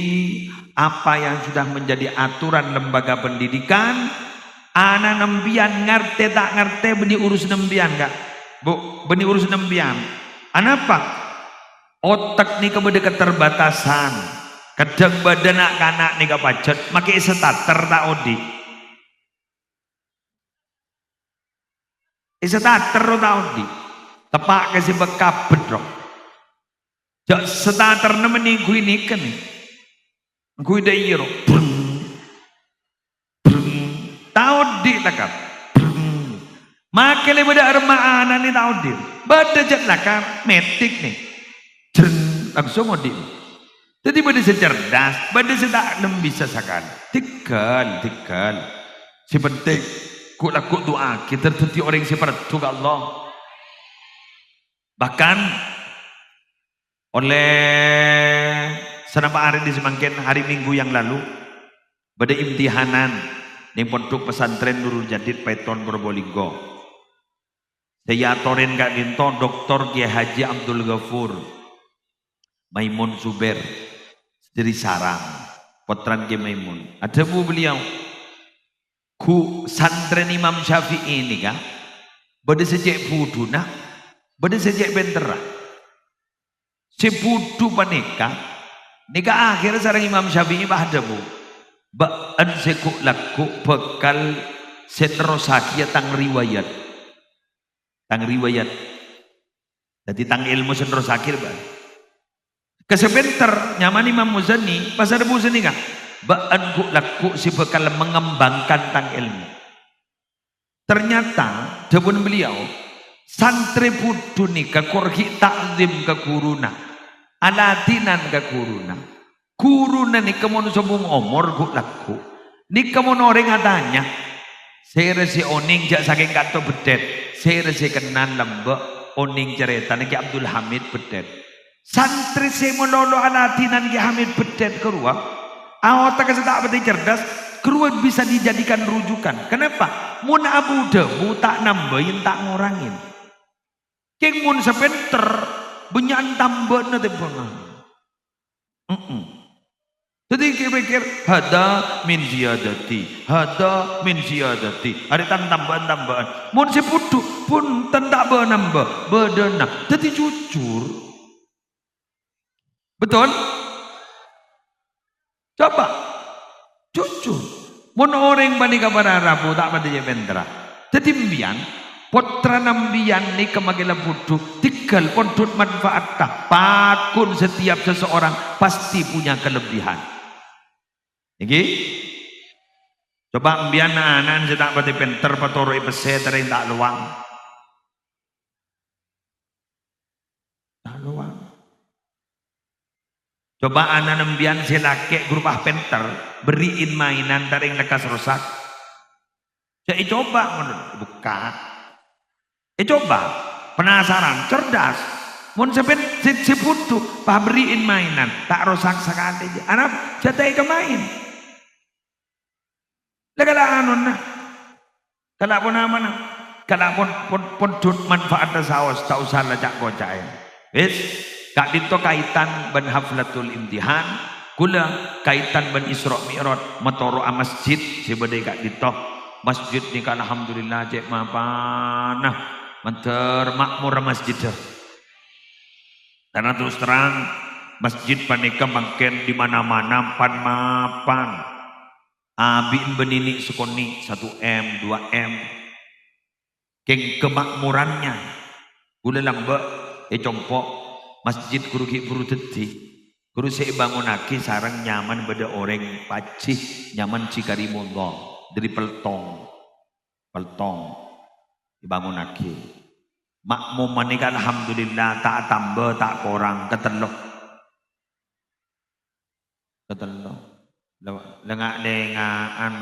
apa yang sudah menjadi aturan lembaga pendidikan. Ana'na embiyan ngartè ta' ngartè bânnè urusanna embiyan, Ka'. Bu, bânnè urusanna embiyan. Anapa? Otak nèka bâdâ keterbatasan. Kadhâng bâdâ na'-kana' nèka pajhât, makè èstarter ta' odi'. Èstarter ro ta' odi'. Teppa' ka sè bâkabet ro. Jhâ' starterna mènnè ghuy nèka nè. Ghuy dâ' iyâ ro. Breng. Breng. Ta' odi' lakar. Breng. Makè lè bâdâ aremma ana'na ta' odi'. Bâdâ jhât lakar, metik nè. Jreng, langsung odi'. Dhâddhi bâdâ sè cerdas, bâdâ sè ta' nem bisa sakalè. Dhigghâl, dhigghâl. Sè penting, ghu'-lagghu' du'aaghi, ter-, dhâddhi orèng sè parlo ka Allah. Bahkan, Ollè sanapa arè dhi' samangkèn, hari Minggu yang lalu, bâdâ imtihanan nèng Pondok Pesantren Nurul Jadid Paiton Probolinggo. Sè èatorè ka'dinto Doktor Kiai Haji Abdul Ghafur Maimun Zubair dâri Sarang, pottrana Kiai Maimun. Adhâbu beliau, Ghu-, santrèna Imam Syafi'i nèka, bâdâ sè cè' budhuna, bâdâ sè cè' pènterra. Sè budhu panèka, nèka akhèrra sareng Imam Syafi'i pas adhâbu, "Bâ'en sè ghu'-lagghu' bhâkal sè nerrossaghiyâ tang riwayat." Tang riwayat. Dhâddhi tang èlmo sè nerrossaghiyâ, Pak. Ka sè pènter, nyamana Imam Muzani, pas adhâbu sanèka, "Bâ'en ghu'-lagghu' sè bhâkal mengembangkan tang èlmo." Ternyata, dhâbuna beliau, santrè budhu nèka kor ghi' ta'zim ka ghuruna, aladinan ka ghuruna. Ghuruna nèka mon sobung omor ghu'-lagghu'. Nèka mon orèng atanya, "Sèra sè onèng jhâ' sakèng kanto bheddhèt, sèra sè kennan lambâ' onèng carètana Kè Abdul Hamid bheddhèt." Santrè sè malolo aladhinan Kè Hamid bheddhèt karowa, aotakka sè ta' patè cerdas, karowa bisa dijadikan rujukan. Kenapa? Mon abu-dhabu ta' nambâi, ta' ngorangè. Kèng mon sè pènter, bânnya'an tambâna tèmbhângan. Mm-mm. Dhâddhi kè-, pèkkèr, "Hadza min ziyadati, hadza min ziyadati." Arè tan-, tambâ'ân-tambâ'ân. Mon sè bhudhu, bhunten ta' bâ-nambâ, bâdâna. Dhâddhi jujur. Betul? Coba. Jujur. Mon orèng panèka para rabu ta' patè jhâ' pènterra. Dhâddhi empèyan, pottrana empèyan nèka makè la bhudhu, tèghâl pondhut manfaatta. Pagghun setiap seseorang pasti punya kelebihan. Ènggi? Coba empèyan na'-ana'an sè ta' patè pènter patoro'è pèssè terrèng ta' lowang. Ta' lowang. Coba ana'na empèyan sè lakè' ghuru pas pènter, berri'in mainan terrèng lekkas rosak. Jhâ' ècoba ngono, bukka'. Ècoba, penasaran, cerdas. Mon sè pèn-, sè, sè bhudhu, pas berri'in mainan, ta' rosak sakalè. Arapa? Jhâ' ta' èkamaèn. La kala anona. Kala pon amana. Kala pon, pon, pondhut manfaatta saos, ta' osa la ca'-koca'è. Wis, ka'dinto kaitan bân haflatul imtihan, kaulâ kaitan bân Isra Mi'raj, matoro'a masjid sè bâdâ è ka'dinto. Masjid nèka alhamdulillah cè' mapana. Mandhâr ma'mor masjiddhâ. Karena terus terang, masjid panèka mangkèn di mana-mana pan-mapan. Abi'na bânnè nè' sakonè' satu M, dua M. Kèng kemakmurannya, kaulâ lambâ' è compo' masjid ghuru ghi' buru dhâddhi. Ghuru sè èbângonnaghi sareng nyaman bâdâ orèng pajhi, nyaman Jhi Karimullah, dâri peltong. Peltong èbângonnaghi. Ma'mum panèka alhamdulillah ta' atamba, ta' korang, katello. Katello. Le-, lenga'-lenga'an.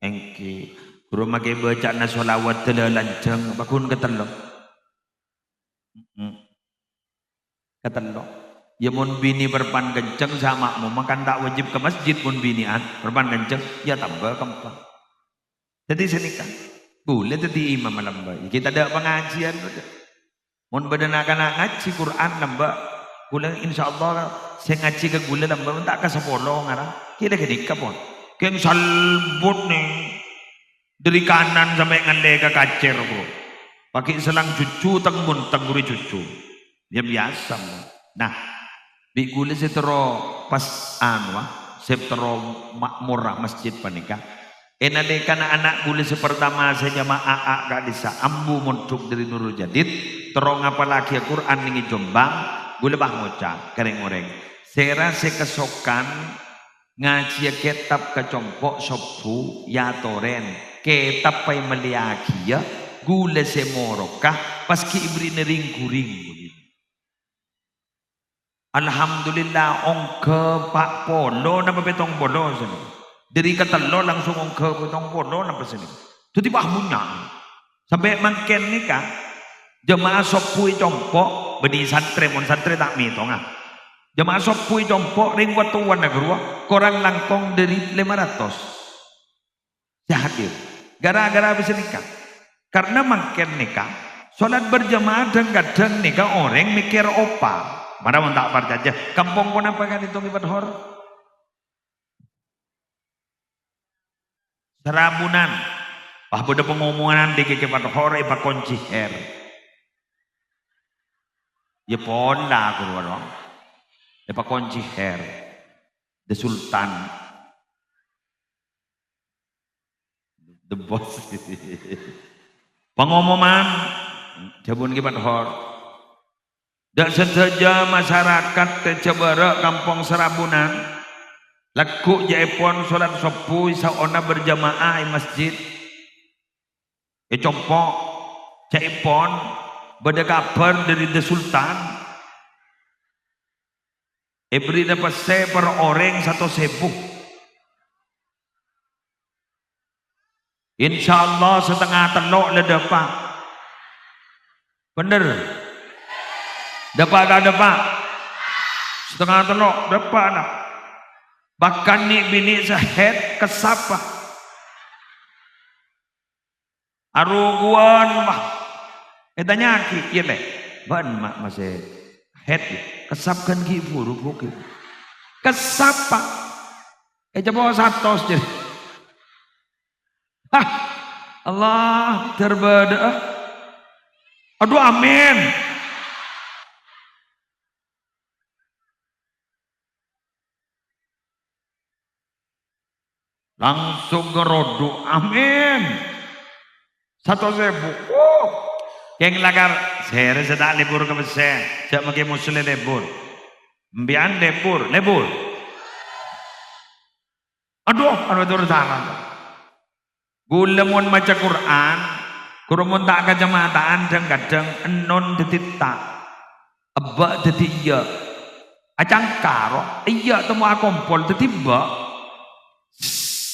Ènggi. Ghuru makè bâca'na sholawat dâlâ lanjhâng, pagghun katello. Mm-mm. Katello. Ya, mon binè' parpan kenceng, sa ma'mumma kan ta' wajib ka masjid, mon binè'an parpan kenceng, ya tamba kempa. Dhâddhi sanèka, kaulâ dhâddhi imam lambâ'. Ghi' tadâ' pangajiân, bâdâ. Mon bâdâ na'-kana' ngajhi Qur'an lambâ', kaulâ insyaallah sè ngajhi ka kaulâ lambâ' mon ta' ka sapolo ngarang. Ghi' la ghânèka pon. Kèng salbut nè. Dâri kanan sampè' ngallè ka kacèr, bro. Paghi' selang jhujhu, teng-monteng buru jhujhu. Ya biyasa, mo. Nah, bi' kaulâ sè terro pas, anu, ah, sè terro ma'morra masjid panèka. È nalèkana ana' kaulâ sè partama sè nyama Aa ka'dissa' ambu mondhuk dâri Nurul Jadid, terro ngapallaghi Al-Qur'an neng è Jombang, kaulâ pas ngoca' ka rèng-orèng, "Sèra sè kasokan ngajhiyâ kètab ka compo' sobbhu, ya torèn. Kètab pas èmellèyaghiyâ, kaulâ sè moroka, pas ghi' èberri'na rèng-ghuring." Alhamdulillah, ongghâ pa' polo napa pèttong polo sènè. Dâri katello langsung ongghâ pèttong polo napa sènè. Dhâddhi, wah, bânnya'. Sampè' mangkèn nèka, jemaah sobbhu è compo', bânnè santrè, mon santrè ta' mètonga. Jemaah sobbhu è compo' rèng Wattowan nèka rowa korang langkong dâri lèma ratos sè hadir. Gara-gara bisa nèka. Karena mangkèn nèka, sholat berjamaah dhâng-kadhâng nèka orèng mèkkèr opa. Mara mon ta' parcajâ, kampong ponapa ka'dinto Kè Pathor? Sarabunan. Pas bâdâ pangomonan dâri Kè Pathor èpakonci hèr. Ya pola, ghuru, anu. Èpakonci hèr. The Sultan. The Boss. Pangomoman, dhâbuna Kè Pathor. Dâ' sadhâjâ masarakat Tèjabârâ' Kampong Sarabunan, lagghu' jâèpon sholat sobbhu isaona berjamaah è masjid. È compo', jâèpon bâdâ kabhâr dâri The Sultan. Èberri'na pèssè per orèng satos èbu. Insyaallah satengnga tello' la dâpa'. Bhender? Dâpa' ta' dâpa'? Satengnga tello', dâpa' la. Bahkan nè'-binè' sè haid kasapa. Arokowan, wah. Ètanya'aghi, "Iyâ, Lè', bâ'na ma' massè haid, yâ? Kasap kan ghi' buru, Bu', ghi'." "Kasapa?" "Ècapo' satos, jârèya." Hah, Allah, dâr bâdâ'â. Adhu, amin. Langsung ngerodhu', "Amin." Satos èbu. Wuh. Kèng lakar, sèrè sè ta' lebur ka pèssè, jhâ' makè moslè lebur. Empèyan lebur, lebur. Adhu, adhu, terros salah. Ghulâ mon maca Qur'an, ghuru mon ta' kacamataan, dhâng-kadhâng ennon dhâddhi ta', ebbâ' dhâddhi iyâ. Acangka, ro, iyâ temmo akompol dhâddhi ebbâ'.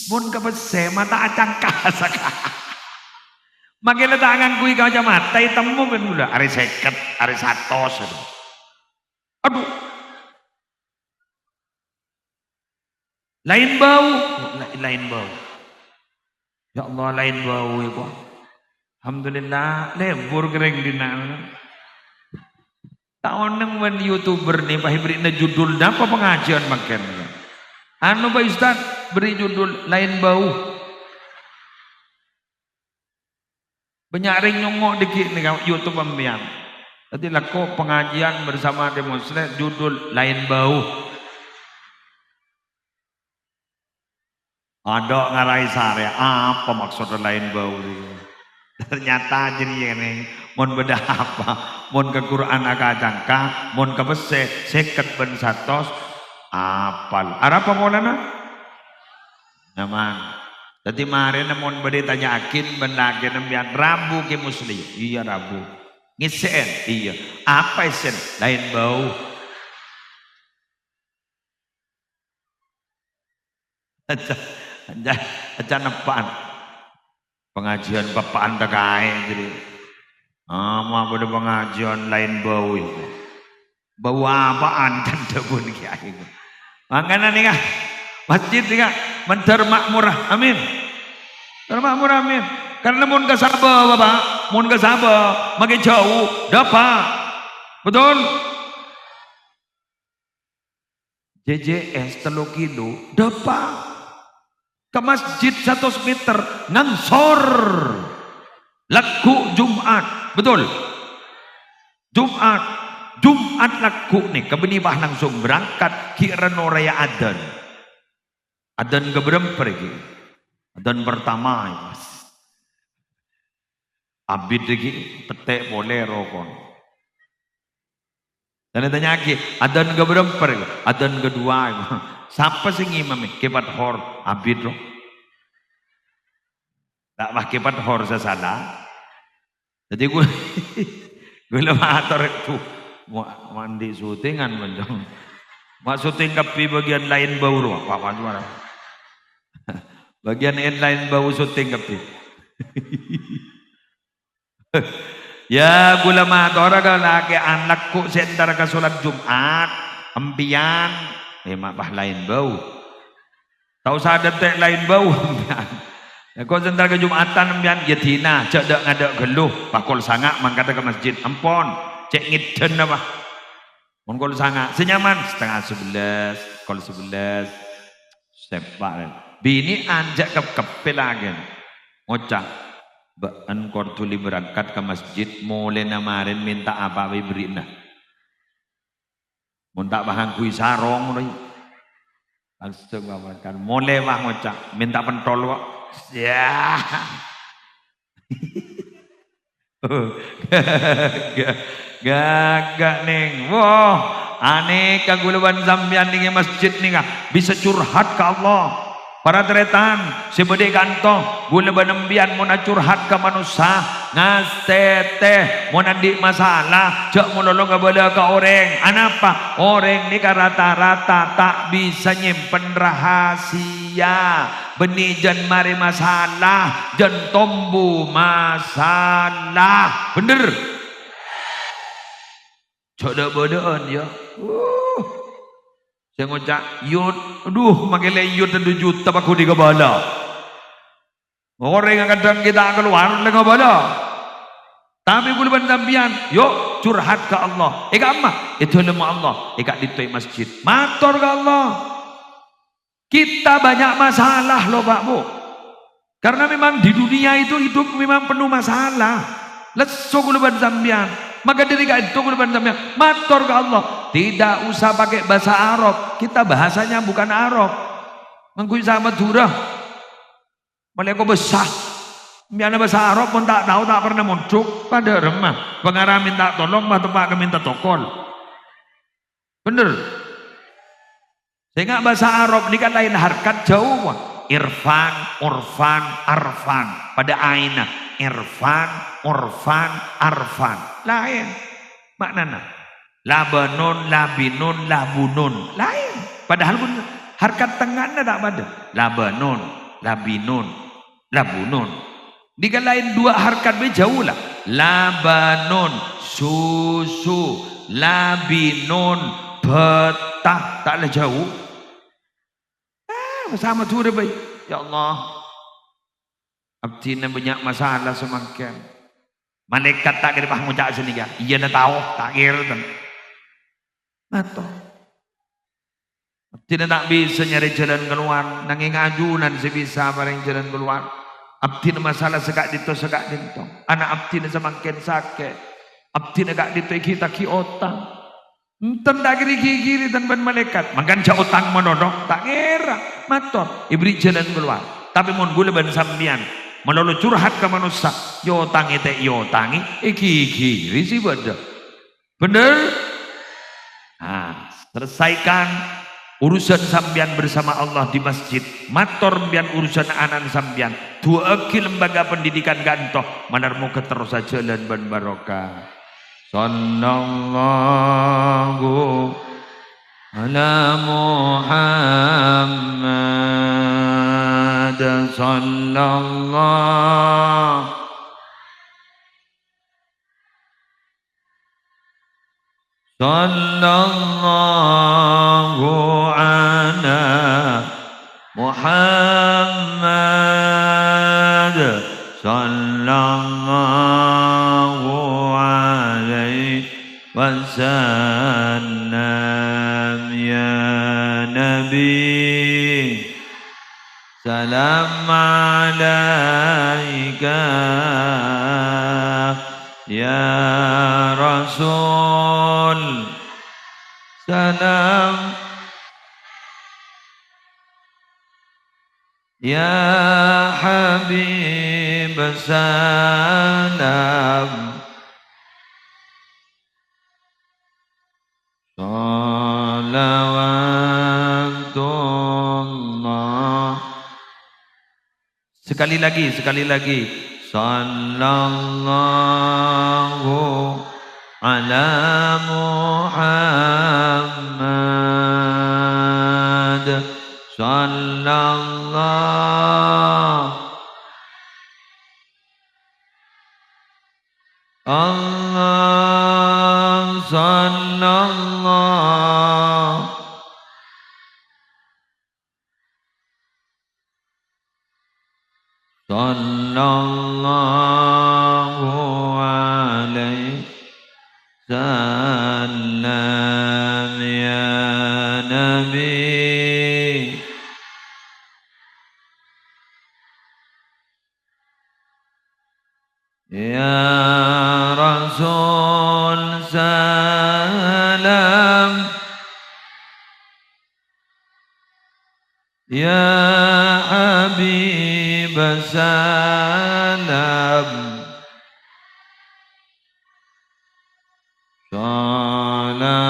Mon ka pèssè, ma' ta' acangka saka. Makè la ta' ngangghuy kacamata, ètemmo bân ghulâ. Arè sèket, arè satos. Adhu. Laèn bâu. La-, laèn bâu. Ya Allah, laèn bâu, yâ, kok. Alhamdulillah, lebur kèrèng dinna'. Ta' onèng bân YouTuber nè, pas èberri'na judul napa pangajhiyân mangkèn. Anu, Pak Ustaz, berri' judul Laèn Bâu. Bânnya' rèng nyongngo' dhâggi' nèka YouTube empèyan. Dhâddhi lako pengajian bersama Dè Mosleh, judul Laèn Bâu. Adhu, ngarai sarè, apa maksodda laèn bâu? Ternyata jârèya, nèng, mon bâdâ apa? Mon ka Qur'an akacangka, mon ka pèssè, sèket bân satos, apal. Arapa polana? Nyaman. Dhâddhi marèna mon bâdâ ètanya'aghi bân lakèna empèyan, "Rabu Kè Musleh?" "Iyâ, Rabu." "Ngèssè'è?" "Iyâ." "Apa èssèna?" "Laèn bâu." Aca, aca, aca neppa'an. Pengajian peppa'an takaè jârèya. Ama bâdâ pengajian laèn bâu, yâ. Bâu apaan, candhâ pon kiai. Mangkana nèka, masjid nèka, mandhâr makmur, amin. Mandhâr makmur, amin. Karena mon ka Sabah, Bapak, mon ka Sabah, makè jhâu, dâpa'. Betul? J J S tello kilo, dâpa'. Ka masjid satos meter, ngangsor. Lagghu' Jum'at, betul? Jum'at, Jum'at lagghu' nèka bânnè pas langsung berangkat, ghi' rèng orèng adzan. Adzan kabârâmpa rèya? Adzan pertama, yâ, Mas. Abit rèya, pettè' polè rokon. Tanya-tanya'aghi, adzan kabârâmpa rèya? Adzan kedua. Sapa sè ngimami? Kè Fathor, abit, ro. Ta' pas Kè Fathor sè sala. Dhâddhi gu-, ghulâ mator, "Duh, ma', ma' andi' syutingan, Bân, Cong. Ma' syuting kabbhi bâgiyân laèn bâu, ro, apa, apa, juara." Bâgiyân laèn bâu syuting kabbhi. Yâ, ghulâ matora ka lakè'an lagghu' sè entar ka solat Jum'at, empèyan, eh, ma' pas laèn bâu. Ta' osa dhântè' laèn bâu, empèyan. Engko' sè entar ka Jum'atan, empèyan, yâ dina, jhâ' dâ'-ngadâ' ghâllu, pas kol sanga' mangkada ka masjid, empon, cè' ngèdhân apa. Mon kol sanga', sè nyaman, setengah sebelas, kol sebelas. Sèpa', binè'an jhâ' kep-, keppè lakèna. Ngoca', "Bâ'ân kor dhuli berangkat ka masjid, molèna marèn mènta apa bhâi bherri'na." Mon ta' pas ngangghuy sarong, lho. Langsung makan. Molè pas ngoca', "Mènta pentol, kok." Yâ. Ga-, ga-, ga-, nèng. Wah, anèka ghulâ bân sampèyan nèng è masjid nèka bisa curhat ka Allah. Para tarètan sè bâdâ è kanto, ghulâ bân sampèyan mon acurhat ka manossa, ngastètè, mon andi' masalah, jhâ' malolo ngabâlâ ka orèng. Anapa? Orèng nèka rata-rata ta' bisa nyèmpen rahasia. Bânnè jhân marè masalah, jhân tombu masalah. Bhender? Jhâ' dâ'-bâdâ'ân, yâ. Uh. Sè ngoca', "Yut, adhu, makè lè yut adhu juta, paghun è kabâlâ." Orèng kadhâng ghi' ta' kalowar lè ngabâlâ. Tapè ghulâ bân sampèyan, yo, curhat ka Allah. È ka'emma? È dhâlemma Allah, è ka'dinto è masjid. Mator ka Allah. Kita banyak masalah, loh, Pak, Bu. Karena memang di dunia itu hidup memang penuh masalah. Lesso ghulâ bân sampèyan. Maka dâri ka'dinto ghulâ bân sampèyan mator ka Allah. Tidak usah pakai bahasa Arab. Kita bahasanya bukan Arab. Ngangghuy sa Madhurâ. Malè kobâsa. Sampèyan bhâsa Arab mon ta' tao, ta' pernah mondhuk. Padâ remma. Pangara mènta tolong, bâ teppa' ka mènta tokol. Bhender. Sènga' bhâsa Arab nèka laèn harkat jhâu, Pak. Irfan, urfan, arfan. Padâ aènna. Irfan, urfan, arfan. Laèn ma'nana. Labanun, labinun, labunun. Laèn. Padahal pon harkat tengnga'na ta' padâ. Labanun, labinun, labunun. Nèka laèn duwâ' harkat bhâi jhâu la. Labanun, susu, labinun, bhâta. Ta' la jhâu? Ah, sama Madhurâ bhâi. Ya Allah. Abdhina bânnya' masalah samangkèn. Malaèkat ta' kèra pas ngoca' sanèka. Iyâ la tao, ta' kèra ten. Mator. Abdhina ta' bisa nyarè jhâlân kalowar, nangèng ajunan sè bisa parèng jhâlân kalowar. Abdhina masalah saka'dinto-saka'dinto. Ana' abdhina samangkèn sakè'. Abdhina ka'dinto èghi-taghi otang. Enten ta' kèra èghi-ghiri ten bân malaèkat. Mangkana jhâ' otang malolo, ta' kèra. Mator, èbèrri' jhâlân kalowar. Tapè mon ghulâ bân sampèyan malolo curhat ka manossa, èotangè ta' èotangè, èghi-ghiri sè bâdâ. Bhender? Nah, selesaikan urusan sampèyan bersama Allah di masjid. Mator sampèyan urusan ana'na sampèyan. Du'aaghi lembaga pendidikan ka'dinto, malar moghâ terros ajhâlân bân barokah. Sallallahu ala Muhammad. Sallallahu Sallallahu ala Muhammad. Sallallahu alaihi wasallam. Ya Nabi, salam alaika, ya Rasul, salam, ya Habib, salam. Salawatullah. Sekali lagi, sekali lagi. Sallallahu ala Muhammad. Sallallahu Allah, sallallahu, sallallahu alaihi wasallam, ya Nabi. Ya Rasul, salam. Ya Habib, salam. Salawatu.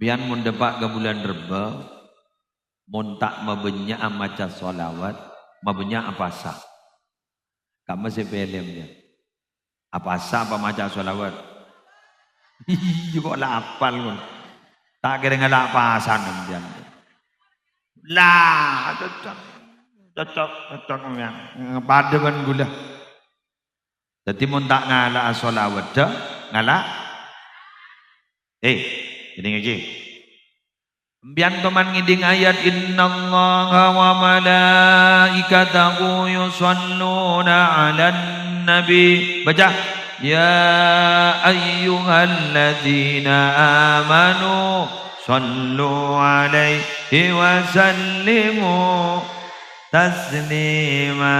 Sampèyan mon dâpa' ka bulân Rebbâ, mon ta' mabânnya'an maca shalawat, mabânnya'an apasa. Kamma sè pèlè, sampèyan. Apasa apa maca shalawat? Iyâ, kok la apal, kon. Ta' kèra ngala' apasan, sampèyan. La, cocok. Cocok, cocok, sampèyan. Padâ bân ghulâ. Dhâddhi, mon ta' ngala'a shalawat, dâ, ngala'. Eh, ngèdingngaghi. Sampèyan toman ngèding ayat, "Innallaha wa malaikatahu yusholluna 'alan nabi." Baca, "Ya ayyuhalladzina amanu shollu 'alaihi wa sallimu taslima."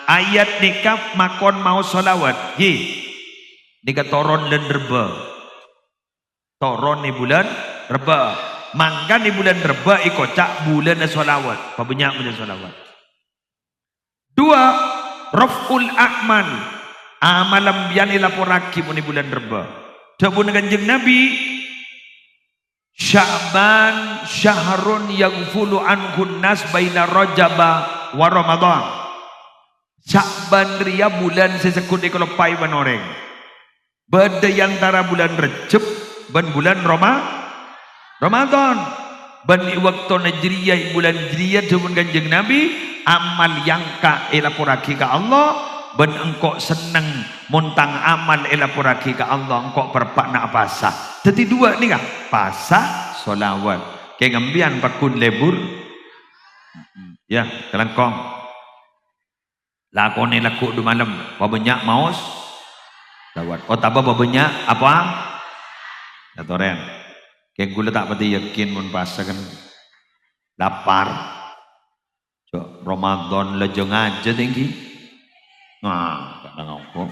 Ayat nèka makon maos shalawat. Ghi. Nèka toron bulân Rebbâ. Toron è bulân Rebbâ. Mangkana è bulân Rebbâ èkoca' bulânna shalawat. Pabânnya' maca shalawat. Dua, raf'ul a'mal. Amal sampèyan èlaporraghi mon è bulân Rebbâ. Dhâbuna Kanjeng Nabi, "Sya'ban syahrun yaghfulu anhun nas baina Rajaba wa Ramadan." Sya'ban rèya bulân sè segghut èkaloppaè bân orèng. Bâdâ è antara bulân Rejjeb bân bulân Roma-, Ramadan. Bân è bâktona jârèya, è bulân jârèya, dhâbuna Kanjeng Nabi, "Amal sè engko' èlaporraghi ka Allah, bân engko' senneng mon tang amal èlaporraghi ka Allah, engko' parappa'na apasa." Dhâddhi duwâ' nèka, pasa, shalawat. Kèng sampèyan pagghun lebur? Yâ, kalangkong. Lakonè lagghu' du malem, pabânnya' maos shalawat. Otabâ pabânnya' apa? Atoran. Kèng ghulâ ta' patè yakin mon pasa kan lapar. Jhâ' Ramadan la jhâ' ngajhât èngghi. Nah, kadhâng apa?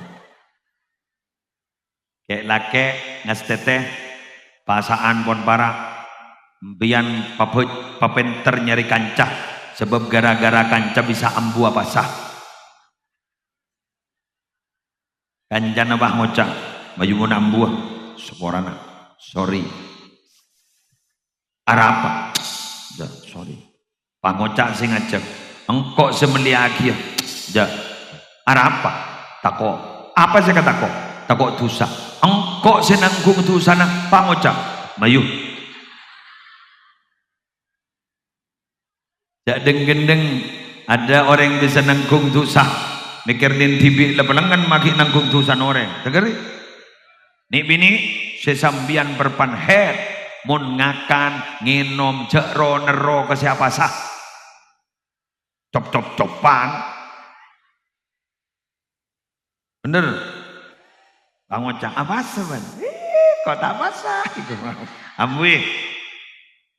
Kè'-lakè' ngastètè pasa'an pon para', sampèyan pabhâ-, papènter nyarè kanca, sabâb ghârâ-ghârâ kanca bisa ambu apasa. Kancana pas ngoca', "Mayu mon ambuwâ, saporana, sorry." Arapa? Jhâ', sorry. Pangoca' sè ngajhâk. Engko' sè mellèyaghiyâ. Jhâ'. Arapa? Tako'. Apa sè èkatako'? Tako' dhusa. Engko' sè nangghung dhusana. Pangoca'. Mayu. Jhâ' dheng-ghendheng ada orèng bisa nangghung dhusa. Mèkkèr dhing dhibi' la palengngen maghi nangghung dhusana orèng. Dengngèrè. Nè'-binè' sè sampèyan parappa'na hèt, mon ngakan, ngènom, jhâ' ro-nerro ka sè apasa. Cop-cop-copan. Bhender. Pangoca', "Apasa, Bân?" "Ih, kok ta' apasa?" Ambuwi.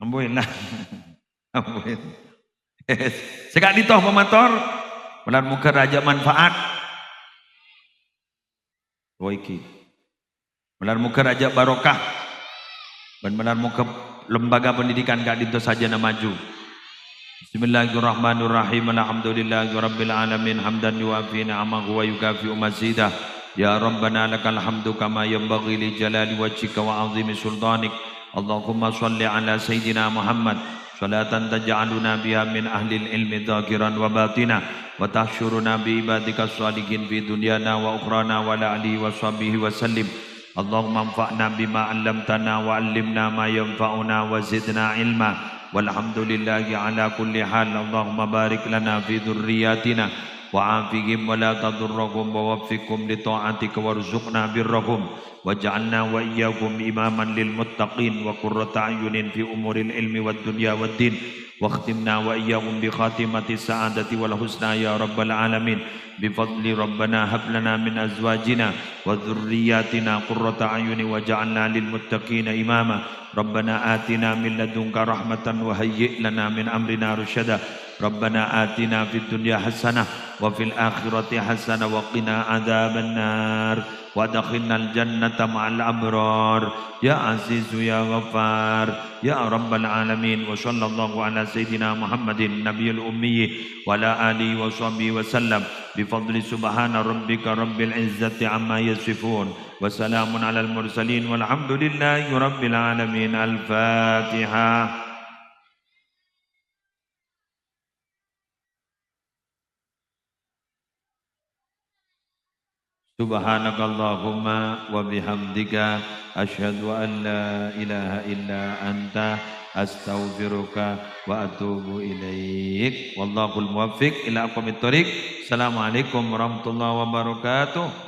Ambuwi, nah. Ambuwi. Sè ka'dinto pamator. Malar moghâ rajâ manfaat. Rowa iki. Malar moghâ rajâ barokah. Bân malar moghâ lembaga pendidikan ka'dinto sajâna maju. Bismillahirrahmanirrahim. Alhamdulillahirabbil alamin. Hamdan yuwafi ni'amahu wa yukafi'u mazidah. Ya Rabbana lakal hamdu kama yanbaghi li jalali wajhika wa 'azimi sultanik. Allahumma shalli ala Sayyidina Muhammad. Salatan taj'aluna biha min ahlil ilmi dhahiran wa batina, wa tahsyuruna bi ibadika shalihin fi dunyana wa ukhrana wa ala alihi wa sahbihi wa sallim. Allahumma anfa'na bima 'allamtana wa 'allimna ma yanfa'una wa zidna ilma. Walhamdulillahi ala kulli hal. Allahumma barik lana fi dzurriyyatina wa 'afihim wa la tadurrahum wa waffiqhum li ta'atika warzuqna birrahum. Waj'alna wa iyyahum imaman lil muttaqin wa qurrata a'yunin fi umuril ilmi wad dunya wad din. Wakhtimna wa iyyahum bi khatimatis sa'adati wal husna ya rabbal alamin. Bi fadli rabbana hab lana min azwajina wa dzurriyyatina qurrata a'yuni waj'alna lil muttaqina imama. Rabbana atina min ladunka rahmatan wa hayyi' lana min amrina rasyada. Rabbana atina fid dunya hasanah وفي الآخرة حسنة وقنا عذاب النار وأدخلنا الجنة مع الأبرار يا عزيز يا غفار يا رب العالمين. وصلى الله على سيدنا محمد النبي الأمي وعلى آله وصحبه وسلم بفضل سبحان ربك رب العزة عما يصفون وسلام على المرسلين والحمد لله رب العالمين. الفاتحة. سبحانك اللهم وبحمدك، أشهد أن لا إله إلا أنت، أستغفرك وأتوب إليك. والله الموفق إلى أقوم الطريق. السلام عليكم ورحمة الله وبركاته.